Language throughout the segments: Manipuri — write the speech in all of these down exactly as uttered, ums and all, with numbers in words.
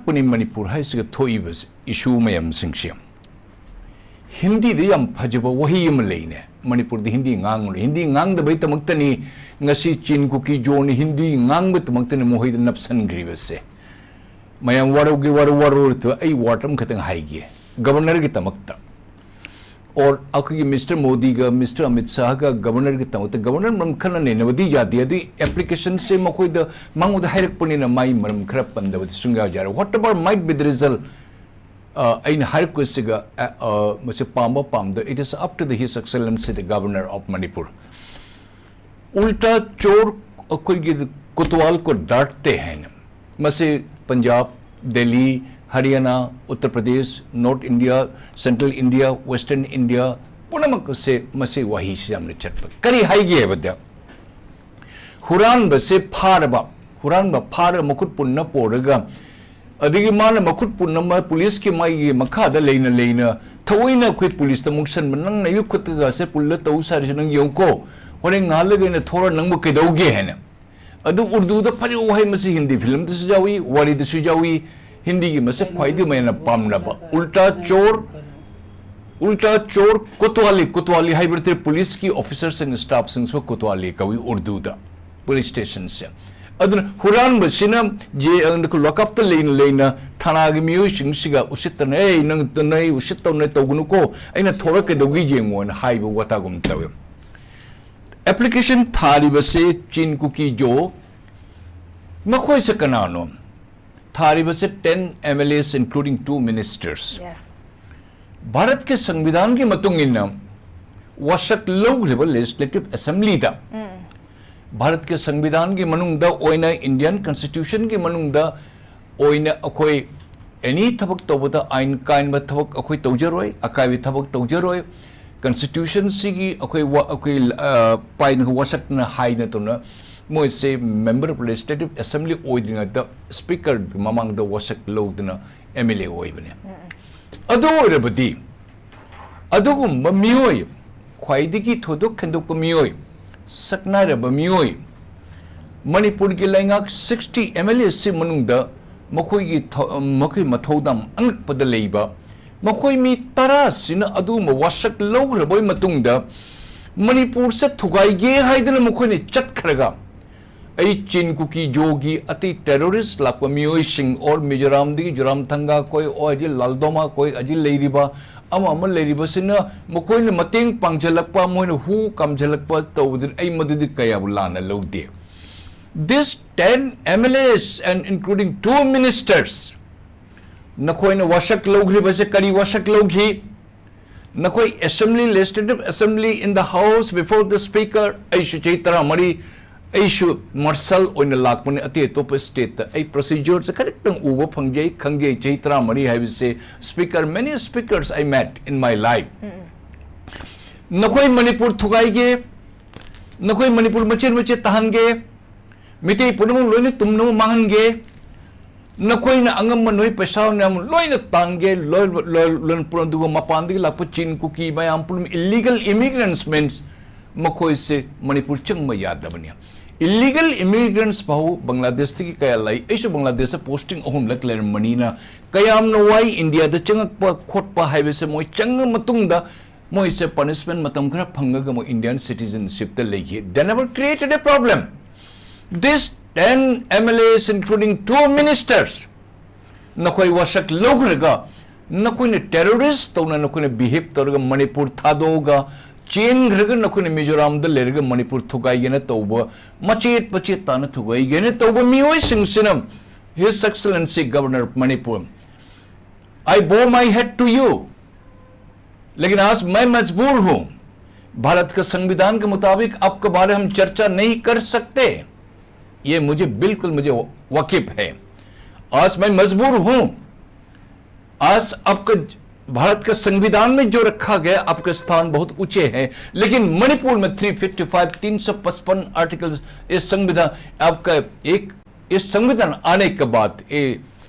ꯄꯨꯅꯤ ꯃꯅꯤꯄꯨꯔ ꯍꯥꯏꯁꯤꯒ ꯊꯣꯛꯏꯕ ꯏꯁꯨ ꯃꯌꯥꯝꯁꯤꯡꯁꯦ꯫ ꯍꯤꯟꯗꯤꯗ ꯌꯥꯝ ꯐꯖꯕ ꯋꯥꯍꯩ ꯑꯃ ꯂꯩꯅꯦ, "ꯃꯅꯤꯄꯨꯔꯗ ꯍꯤꯟꯗꯤ ꯉꯥꯡꯒꯅꯨ"꯫ ꯍꯤꯟꯗꯤ ꯉꯥꯡꯗꯕꯩꯗꯃꯛꯇꯅꯤ ꯉꯁꯤ ꯆꯤꯟ ꯀꯨꯀꯤ ꯖꯣꯅ ꯍꯤꯟꯗꯤ ꯉꯥꯡꯕꯗꯃꯛꯇꯅꯤ ꯃꯈꯣꯏꯗ ꯅꯞꯁꯟꯈ꯭ꯔꯤꯕꯁꯦ꯫ ꯃꯌꯥꯝ ꯋꯥꯔꯧꯒꯦ ꯋꯥꯔꯧ ꯋꯥꯔꯧꯔꯨ, ꯑꯩ ꯋꯥꯔꯗ ꯑꯃꯈꯛꯇꯪ ꯍꯥꯏꯒꯦ꯫ ꯒꯕꯔꯅꯔꯒꯤꯗꯃꯛꯇ ꯑꯣꯔ ꯑꯩꯈꯣꯏꯒꯤ ꯃꯤꯁꯇꯔ ꯃꯣꯗꯤꯒ ꯃꯤꯁꯇꯔ ꯑꯃꯤꯠ ꯁꯥꯍꯒ ꯒꯕꯔꯅꯔꯒꯤꯗꯃꯛꯇ, ꯒꯕꯔꯅꯔ ꯃꯔꯝ ꯈꯔ ꯅꯩꯅꯕꯗꯤ ꯌꯥꯗꯦ, ꯑꯗꯨꯒꯤ ꯑꯦꯄ꯭ꯂꯤꯀꯦꯁꯟꯁꯦ ꯃꯈꯣꯏꯗ, ꯃꯉꯣꯟꯗ ꯍꯥꯏꯔꯛꯄꯅꯤꯅ ꯃꯥꯒꯤ ꯃꯔꯝ ꯈꯔ ꯄꯟꯗꯕꯗꯤ ꯁꯨꯡꯌꯥ ꯌꯥꯔꯣꯏ꯫ Whatever might be the result, ꯑ, ꯑꯩꯅ ꯍꯥꯏꯔꯛꯄꯁꯤꯒ, ꯑ, ꯑ, ꯃꯁꯤ ꯄꯥꯝꯕ ꯄꯥꯝꯗ, it is up to the His Excellency the Governor of Manipur꯫ ꯎꯜꯇꯥ ꯆꯣꯔ ꯑꯩꯈꯣꯏꯒꯤ ꯀꯣꯇꯋꯥꯜ ꯀꯣ ꯗꯥꯔꯠꯇꯦ ꯍꯥꯏꯅ, ꯃꯁꯤ Punjab, Delhi, Haryana, Uttar Pradesh, north India, central India, western India ꯄꯨꯝꯅꯃꯛ ꯑꯁꯦ ꯃꯁꯤ ꯋꯥꯍꯩꯁꯤ ꯌꯥꯝꯅ ꯆꯠꯄ꯫ ꯀꯔꯤ ꯍꯥꯏꯒꯦ ꯍꯥꯏꯕꯗ, ꯍꯨꯔꯥꯟꯕꯁꯦ ꯐꯥꯔꯕ, ꯍꯨꯔꯥꯟꯕ ꯐꯥꯔꯒ ꯃꯈꯨꯠ ꯄꯨꯟꯅ ꯄꯨꯔꯒ, ꯑꯗꯒꯤ ꯃꯥꯅ ꯃꯈꯨꯠ ꯄꯨꯟꯅ ꯃꯥ ꯄꯨꯂꯤꯁꯀꯤ ꯃꯥꯒꯤ ꯃꯈꯥꯗ ꯂꯩꯅ ꯂꯩꯅ ꯊꯑꯣꯏꯅ ꯑꯩꯈꯣꯏ ꯄꯨꯂꯤꯁꯇ ꯃꯨꯛꯁꯟꯕ, "ꯅꯪ ꯅꯌꯨ ꯈꯨꯠꯇꯒꯁꯦ ꯄꯨꯜꯂ ꯇꯧ ꯁꯥꯔꯤꯁꯦ ꯅꯪ ꯌꯦꯡꯉꯨꯀꯣ, ꯍꯣꯔꯦꯟ ꯉꯥꯏꯍꯥꯛ ꯂꯩꯒ ꯑꯩꯅ ꯊꯣꯔ ꯅꯪꯕꯨ ꯀꯩꯗꯧꯒꯦ?" ꯍꯥꯏꯅ꯫ ꯑꯗꯨ ꯎꯔꯗꯨꯗ ꯐꯖꯕ ꯋꯥꯍꯩ, ꯃꯁꯤ ꯍꯤꯟꯗꯤ ꯐꯤꯂꯝꯗꯁꯨ ꯌꯥꯎꯏ, ꯋꯥꯔꯤꯗꯁꯨ ꯌꯥꯎꯏ꯫ ꯍꯤꯟꯗꯤꯒꯤ ꯃꯁꯛ ꯈ꯭ꯋꯥꯏꯗꯒꯤ ꯃꯌꯥꯝꯅ ꯄꯥꯝꯅꯕ "ꯎꯜꯇꯥ ꯆꯣꯔ, ꯎꯜꯇꯥ ꯆꯣꯔ ꯀꯣꯇꯋꯥꯂꯤ", ꯀꯣꯇꯋꯥꯂꯤ ꯍꯥꯏꯕ ꯅꯠꯇꯦ, ꯄꯨꯂꯤꯁꯀꯤ ꯑꯣꯐꯤꯁꯔꯁꯤꯡ, ꯁ꯭ꯇꯥꯐꯁꯤꯡꯁꯨ ꯀꯣꯇꯋꯥꯂꯤ ꯀꯧꯏ ꯎꯔꯗꯨꯗ, ꯄꯨꯂꯤꯁ ꯁ꯭ꯇꯦꯁꯟꯁꯦ꯫ ꯑꯗꯨꯅ ꯍꯨꯔꯥꯟꯕꯁꯤꯅ ꯖꯦ-, ꯑ, ꯂꯣꯀꯞꯇ ꯂꯩꯅ ꯂꯩꯅ ꯊꯥꯅꯥꯒꯤ ꯃꯤꯑꯣꯏꯁꯤꯡꯁꯤꯒ ꯎꯁꯤꯠꯇꯅ, "ꯑꯦ, ꯅꯪ, ꯅꯣꯏ ꯎꯁꯤꯠꯇꯧꯅ ꯇꯧꯒꯅꯨꯀꯣ, ꯑꯩꯅ ꯊꯣꯔꯛꯀꯩꯗꯧꯒꯦ ꯌꯦꯡꯉꯣꯅ" ꯍꯥꯏꯕ ꯋꯥꯇꯥꯒꯨꯝ ꯇꯧꯋꯦ꯫ ꯑꯦꯄ꯭ꯂꯤꯀꯦꯁꯟ ꯊꯥꯔꯤꯕꯁꯦ ꯆꯤꯟ ꯀꯨꯀꯤ ꯖꯣ, ꯃꯈꯣꯏꯁꯦ ꯀꯅꯥꯅꯣ? ꯊꯥꯔꯤꯕꯁꯦ ten M L As, including two ministers꯫ Yes. ꯚꯥꯔꯠꯀꯤ ꯁꯪꯕꯤꯙꯥꯟꯒꯤ ꯃꯇꯨꯡ ꯏꯟꯅ ꯋꯥꯁꯛ ꯂꯧꯈ꯭ꯔꯤꯕ ꯂꯦꯖꯤꯁꯂꯦꯇꯤꯚ ꯑꯦꯁꯦꯝꯕ꯭ꯂꯤꯗ, ꯚꯥꯔꯠꯀꯤ ꯁꯪꯕꯤꯙꯥꯟꯒꯤ ꯃꯅꯨꯡꯗ ꯑꯣꯏꯅ, ꯏꯟꯗꯤꯌꯟ ꯀꯟꯁꯇꯤꯇ꯭ꯌꯨꯁꯟꯒꯤ ꯃꯅꯨꯡꯗ ꯑꯣꯏꯅ ꯑꯩꯈꯣꯏ ꯑꯦꯅꯤ ꯊꯕꯛ ꯇꯧꯕꯗ ꯑꯥꯏꯟ ꯀꯥꯏꯟꯕ ꯊꯕꯛ ꯑꯩꯈꯣꯏ ꯇꯧꯖꯔꯣꯏ, ꯑꯀꯥꯏꯕ ꯊꯕꯛ ꯇꯧꯖꯔꯣꯏ꯫ ꯀꯟꯁꯇꯤꯇ꯭ꯌꯨꯁꯟꯁꯤꯒꯤ ꯑꯩꯈꯣꯏ ꯋꯥ-, ꯑꯩꯈꯣꯏ, ꯑ, ꯄꯥꯏꯅ ꯋꯥꯁꯛꯅ ꯍꯥꯏꯅ ꯇꯧꯅ ꯃꯣꯏꯁꯦ ꯃꯦꯝꯕꯔ ꯑꯣꯐ ꯂꯦꯖꯤꯁꯂꯦꯇꯤꯚ ꯑꯦꯁꯦꯝꯕ꯭ꯂꯤ ꯑꯣꯏꯗ꯭ꯔꯤꯉꯩꯗ ꯁ꯭ꯄꯤꯀꯔ ꯃꯃꯥꯡꯗ ꯋꯥꯁꯛ ꯂꯧꯗꯨꯅ ꯑꯦꯝ ꯑꯦꯜ ꯑꯦ ꯑꯣꯏꯕꯅꯦ꯫ ꯑꯗꯨ ꯑꯣꯏꯔꯕꯗꯤ ꯑꯗꯨꯒꯨꯝꯕ ꯃꯤꯑꯣꯏ, ꯈ꯭ꯋꯥꯏꯗꯒꯤ ꯊꯣꯏꯗꯣꯛ ꯍꯦꯟꯗꯣꯛꯄ ꯃꯤꯑꯣꯏ, ꯁꯛꯅꯥꯏꯔꯕ ꯃꯤꯑꯣꯏ, ꯃꯅꯤꯄꯨꯔꯒꯤ ꯂꯩꯉꯥꯛ sixty M L As ꯁꯤ ꯃꯅꯨꯡꯗ ꯃꯈꯣꯏꯒꯤ ꯊ- ꯃꯈꯣꯏ ꯃꯊꯧꯗꯥꯡ ꯑꯉꯛꯄꯗ ꯂꯩꯕ ꯃꯈꯣꯏ ꯃꯤ ꯇꯔꯥꯁꯤꯅ ꯑꯗꯨꯒꯨꯝꯕ ꯋꯥꯁꯛ ꯂꯧꯈ꯭ꯔꯕ ꯃꯇꯨꯡꯗ ꯃꯅꯤꯄꯨꯔꯁꯦ ꯊꯨꯒꯥꯏꯒꯦ ꯍꯥꯏꯗꯨꯅ ꯃꯈꯣꯏꯅ ꯆꯠꯈ꯭ꯔꯒ ꯑꯩ ꯆꯤꯟ ꯀꯨꯀꯤ ꯖꯣꯒꯤ ꯑꯇꯩ terrorist ꯂꯥꯛꯄ ꯃꯤꯑꯣꯏꯁꯤꯡ or ꯃꯤꯖꯣꯔꯥꯝꯗꯒꯤ ꯖꯣꯔꯥꯝ ꯊꯪꯒꯥ ꯈꯣꯏ or ꯍꯧꯖꯤꯛ ꯂꯥꯜꯗꯣꯃꯥ ꯈꯣꯏ ꯍꯧꯖꯤꯛ ꯂꯩꯔꯤꯕ ꯑꯃ ꯑꯃ ꯂꯩꯔꯤꯕꯁꯤꯅ ꯃꯈꯣꯏꯅ ꯃꯇꯦꯡ ꯄꯥꯡꯁꯤꯜꯂꯛꯄ ꯃꯣꯏꯅ ꯍꯨ ꯀꯥꯝꯁꯤꯜꯂꯛꯄ ꯇꯧꯕꯗꯨ ꯑꯩ ꯃꯗꯨꯗꯤ ꯀꯌꯥꯕꯨ ꯂꯥꯟꯅ ꯂꯧꯗꯦ꯫ This ten M L As and including two ministers ꯅꯈꯣꯏꯅ ꯋꯥꯁꯛ ꯂꯧꯈ꯭ꯔꯤꯕꯁꯦ ꯀꯔꯤ ꯋꯥꯁꯛ ꯂꯧꯈꯤ? ꯅꯈꯣꯏ assembly, legislative assembly in the house before the speaker, ꯑꯩꯁꯨ ꯆꯍꯤ ꯇꯔꯥꯃꯔꯤ ꯑꯩꯁꯨ ꯃꯥꯔꯁꯜ ꯑꯣꯏꯅ ꯂꯥꯛꯄꯅꯤ ꯑꯇꯩ ꯑꯇꯣꯞꯄ stateꯇ ꯑꯩ procedureꯁꯦ ꯈꯖꯤꯛꯇꯪ ꯎꯕ ꯐꯪꯖꯩ ꯈꯪꯖꯩ ꯆꯍꯤ ꯇꯔꯥꯃꯔꯤ ꯍꯥꯏꯕꯁꯦ speaker, many speakers I met in my life. ꯅꯈꯣꯏ ꯃꯅꯤꯄꯨꯔ ꯊꯨꯒꯥꯏꯒꯦ, ꯅꯈꯣꯏ ꯃꯅꯤꯄꯨꯔ ꯃꯆꯦꯠ ꯃꯆꯦꯠ ꯇꯥꯍꯟꯒꯦ, ꯃꯤꯇꯩ ꯄꯨꯝꯅꯃꯛ ꯂꯣꯏꯅ ꯇꯨꯝꯅꯕ ꯃꯥꯡꯍꯟꯒꯦ, ꯅꯈꯣꯏꯅ ꯑꯉꯝꯕ ꯅꯣꯏ ꯄꯩꯁꯥ ꯃꯌꯥꯝ ꯂꯣꯏꯅ ꯇꯥꯟꯒꯦ, ꯂꯣꯏ- ꯂꯣꯏ- ꯂꯣꯏꯅ ꯄꯨꯔꯛ-, ꯑꯗꯨꯒ ꯃꯄꯥꯟꯗꯒꯤ ꯂꯥꯛꯄ ꯆꯤꯟ ꯀꯨꯀꯤ ꯃꯌꯥꯝ ꯄꯨꯝꯅꯃꯛ illegal immigrants means ꯃꯈꯣꯏꯁꯦ ꯃꯅꯤꯄꯨꯔ ꯆꯪꯕ ꯌꯥꯗꯕꯅꯤ꯫ Illegal immigrants ꯐꯥꯎ ꯕꯪꯒ꯭ꯂꯥꯗꯦꯁꯇꯒꯤ ꯀꯌꯥ ꯂꯩ, ꯑꯩꯁꯨ ꯕꯪꯒ꯭ꯂꯥꯗꯦꯁꯇ posting ꯑꯍꯨꯝꯂꯛ ꯂꯩꯔꯝꯕꯅꯤꯅ ꯀꯌꯥꯝꯅ ꯋꯥꯏ ꯏꯟꯗꯤꯌꯥꯗ ꯆꯪꯉꯛꯄ ꯈꯣꯠꯄ ꯍꯥꯏꯕꯁꯦ ꯃꯣꯏ ꯆꯪꯉ ꯃꯇꯨꯡꯗ ꯃꯣꯏꯁꯦ punishment ꯃꯇꯝ ꯈꯔ ꯐꯪꯉꯒ ꯃꯣꯏ Indian citizenshipꯇ ꯂꯩꯈꯤ꯫ They never created a problem. This ten M L As including two ministers ꯅꯈꯣꯏ ꯋꯥꯁꯛ ꯂꯧꯈ꯭ꯔꯒ ꯅꯈꯣꯏꯅ terrorist ꯇꯧꯅ ꯅꯈꯣꯏꯅ behave ꯇꯧꯔꯒ ꯃꯅꯤꯄꯨꯔ ꯊꯥꯗꯣꯛꯑꯒ ꯆꯦꯟꯈ꯭ꯔꯒ ꯅꯈꯣꯏꯅ ꯃꯤꯖꯣꯔꯥꯝꯗ ꯂꯩꯔꯒ ꯃꯅꯤꯄꯨꯔ ꯊꯨꯒꯥꯏꯒꯦꯅ ꯇꯧꯕ ꯃꯆꯦꯠ ꯃꯆꯦꯠ ꯇꯥꯅ ꯊꯨꯒꯥꯏꯒꯦꯅ ꯇꯧꯕ ꯃꯤꯑꯣꯏꯁꯤꯡꯁꯤꯅ His Excellency Governor of Manipur, I bow my head to you. लेकिन आज मैं मजबूर हूं, भारत के संविधान के मुताबिक आपके बारे हम चर्चा नहीं कर सकते। ये मुझे बिल्कुल मुझे वाकिफ है। आज मैं मजबूर हूं, आज आपका भारत के संविधान में जो रखा गया आपका स्थान बहुत ऊंचे है, लेकिन मणिपुर में थ्री फिफ्टी फ़ाइव, तीन सौ पचपन आर्टिकल, ये संविधान आपका एक, ये संविधान आने के बाद, ये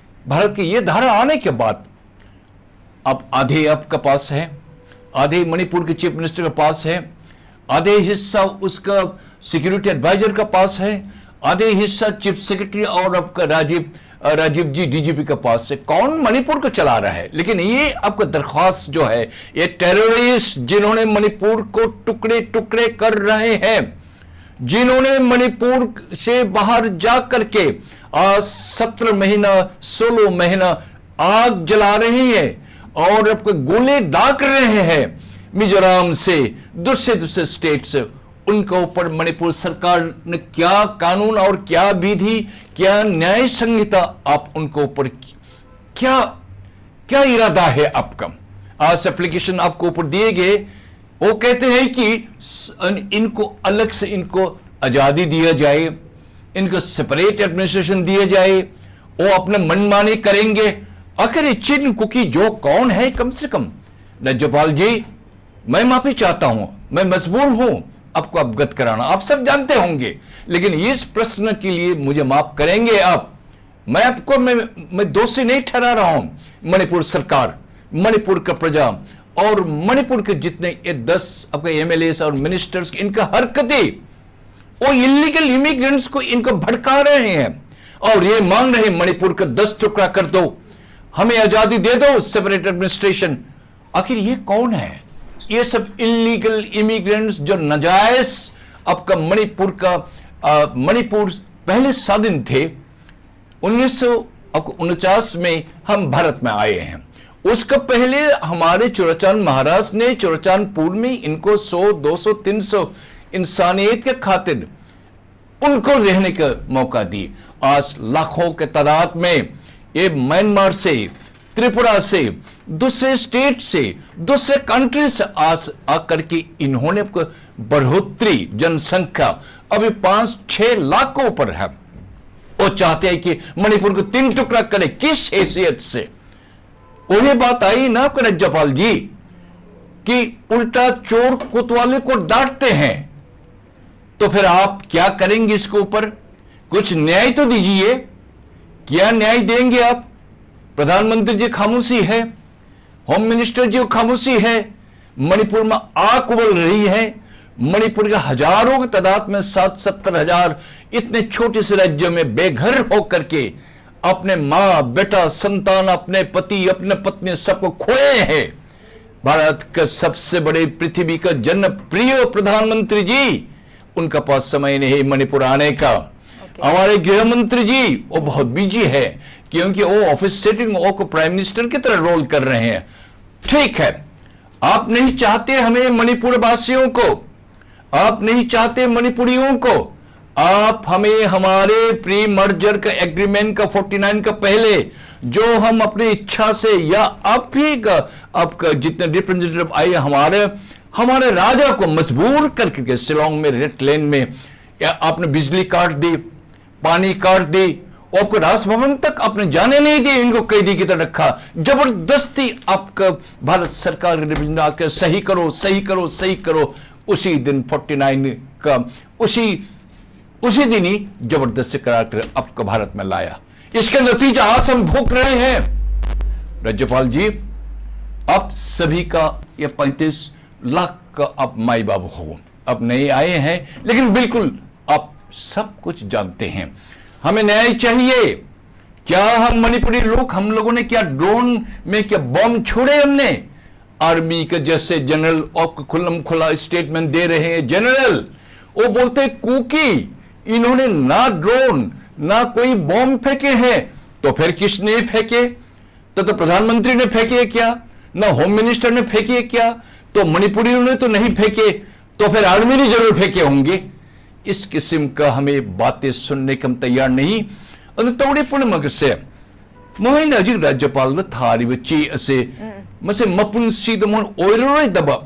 भारत की ये धारा आने के बाद अब आधे आपके पास है, आधे मणिपुर के चीफ मिनिस्टर के पास है, आधे हिस्सा उसका सिक्योरिटी एडवाइजर के पास है, आधे हिस्सा चीफ सेक्रेटरी और आपका राजीव राजीव जी, डीजीपी के पास से, कौन मणिपुर को चला रहा है? लेकिन ये आपका दरख्वास्त जो है, ये टेररिस्ट जिन्होंने मणिपुर को टुकड़े टुकड़े कर रहे हैं, जिन्होंने मणिपुर से बाहर जा करके आज सत्रह महीना, सोलह महीना आग जला रही है और आपको गोले दाग रहे हैं मिजोरम से, दूसरे दूसरे स्टेट से, उनके ऊपर मणिपुर सरकार ने क्या कानून और क्या विधि, क्या न्याय संहिता आप उनके ऊपर, क्या, क्या इरादा है आपका? आज एप्लीकेशन आपको ऊपर दिए गए, वो कहते हैं कि स- इनको अलग से, इनको आजादी दिया जाए, इनको सेपरेट एडमिनिस्ट्रेशन दिया जाए, वो अपने मनमानी करेंगे। आखिर ये चिन कुकी जो कौन है? कम से कम, राज्यपाल जी, मैं माफी चाहता हूं, मैं मजबूर हूं आपको अवगत कराना, आप सब जानते होंगे, लेकिन इस प्रश्न के लिए मुझे माफ करेंगे आप। मैं आपको, मैं मैं दोषी नहीं ठहरा रहा हूं। मणिपुर सरकार, मणिपुर का प्रजा और मणिपुर के जितने ये दस आपके एमएलए और मिनिस्टर्स, इनका हरकतें, वो इलीगल इमिग्रेंट्स को इनको भड़का रहे हैं और ये मांग रहे हैं, मणिपुर का दस टुकड़ा कर दो, हमें आजादी दे दो, सेपरेट एडमिनिस्ट्रेशन। आखिर ये कौन है? ये सब इलीगल इमिग्रेंट्स जो नाजायज आपका मणिपुर का, आ, मणिपुर पहले स्वाधीन थे, उन्नीस सौ उनचास में हम भारत में आए हैं। उसका पहले हमारे चुराचांद महाराज ने चुराचांदपुर में इनको सौ, दो सौ, तीन सौ इंसानियत के खातिर उनको रहने का मौका दी। आज लाखों के तादाद में ये म्यांमार से, त्रिपुरा से, दूसरे स्टेट से, दूसरे कंट्री से आज आकर के इन्होंने को बढ़ोतरी जनसंख्या अभी पांच छह लाख के ऊपर है। वो चाहते हैं कि मणिपुर को तीन टुकड़ा करें। किस हैसियत से? वही बात आई ना आपके राज्यपाल जी कि उल्टा चोर कोतवाली को डांटते हैं, तो फिर आप क्या करेंगे इसके ऊपर? कुछ न्याय तो दीजिए। क्या न्याय देंगे आप? प्रधानमंत्री जी खामोशी है, होम मिनिस्टर जी खामोशी है। मणिपुर में आग उबल रही है। मणिपुर के हजारों की तादाद में, साठ सत्तर हजार, इतने छोटे से राज्य में बेघर होकर के अपने माँ, बेटा, संतान, अपने पति, अपने पत्नी, सबको खोए हैं। भारत का सबसे बड़े, पृथ्वी का जनप्रिय प्रधानमंत्री जी, उनका पास समय नहीं मणिपुर आने का। हमारे गृह मंत्री जी, वो बहुत बिजी है, क्योंकि वो ऑफिस सेटिंग, वो को प्राइम मिनिस्टर की तरह रोल कर रहे हैं। ठीक है, आप नहीं चाहते हमें मणिपुर वासियों को, आप नहीं चाहते मणिपुरियों को, आप हमें हमारे प्री मर्जर का एग्रीमेंट का फोर्टी नाइन का पहले, जो हम अपनी इच्छा से या आप ही का, आपका जितने रिप्रेजेंटेटिव आए, हमारे हमारे राजा को मजबूर करके शिलोंग में रेड लेन में या आपने बिजली काट दी, पानी काट दी, और आपको राजभवन तक आपने जाने नहीं दिए, इनको कैदी की तरह रखा, जबरदस्ती आपका भारत सरकार के रिप्रेजेंटेटिव आके सही करो, सही करो, सही करो। उसी दिन फोर्टी नाइन का उसी उसी दिन ही जबरदस्ती करा कर आपको भारत में लाया। इसका नतीजा आज हम भोग रहे हैं। राज्यपाल जी, आप सभी का ये पैंतीस लाख का आप माई बाप हो, आप नए आए हैं, लेकिन बिल्कुल आप सब कुछ जानते हैं। हमें न्याय चाहिए। क्या हम मणिपुरी लोग, हम लोगों ने क्या ड्रोन में क्या बम छोड़े हमने? आर्मी के जैसे जनरल और खुल्लम खुला स्टेटमेंट दे रहे हैं। जनरल, वो बोलते, कुकी, इन्होंने ना ड्रोन, ना कोई बम फेंके हैं, तो फिर किसने फेंके? तो, तो प्रधानमंत्री ने फेंके क्या? ना होम मिनिस्टर ने फेंके क्या? तो मणिपुरियों ने तो नहीं फेंके, तो फिर आर्मी ने जरूर फेंके होंगे। इस किस्म का हमें बातें सुनने को हम तैयार नहीं। ꯑꯗꯨ ꯇꯧꯔꯤꯕ ꯄꯨꯝꯅꯃꯛ ꯑꯁꯦ ꯃꯈꯣꯏꯅ ꯍꯧꯖꯤꯛ ꯔꯥꯖ꯭ꯌꯄꯥꯜꯗ ꯊꯥꯔꯤꯕ ꯆꯦ ꯑꯁꯦ, ꯃꯁꯦ ꯃꯄꯨꯟꯁꯤꯗ ꯃꯣꯏꯅ ꯑꯣꯏꯔꯔꯣꯏꯗꯕ,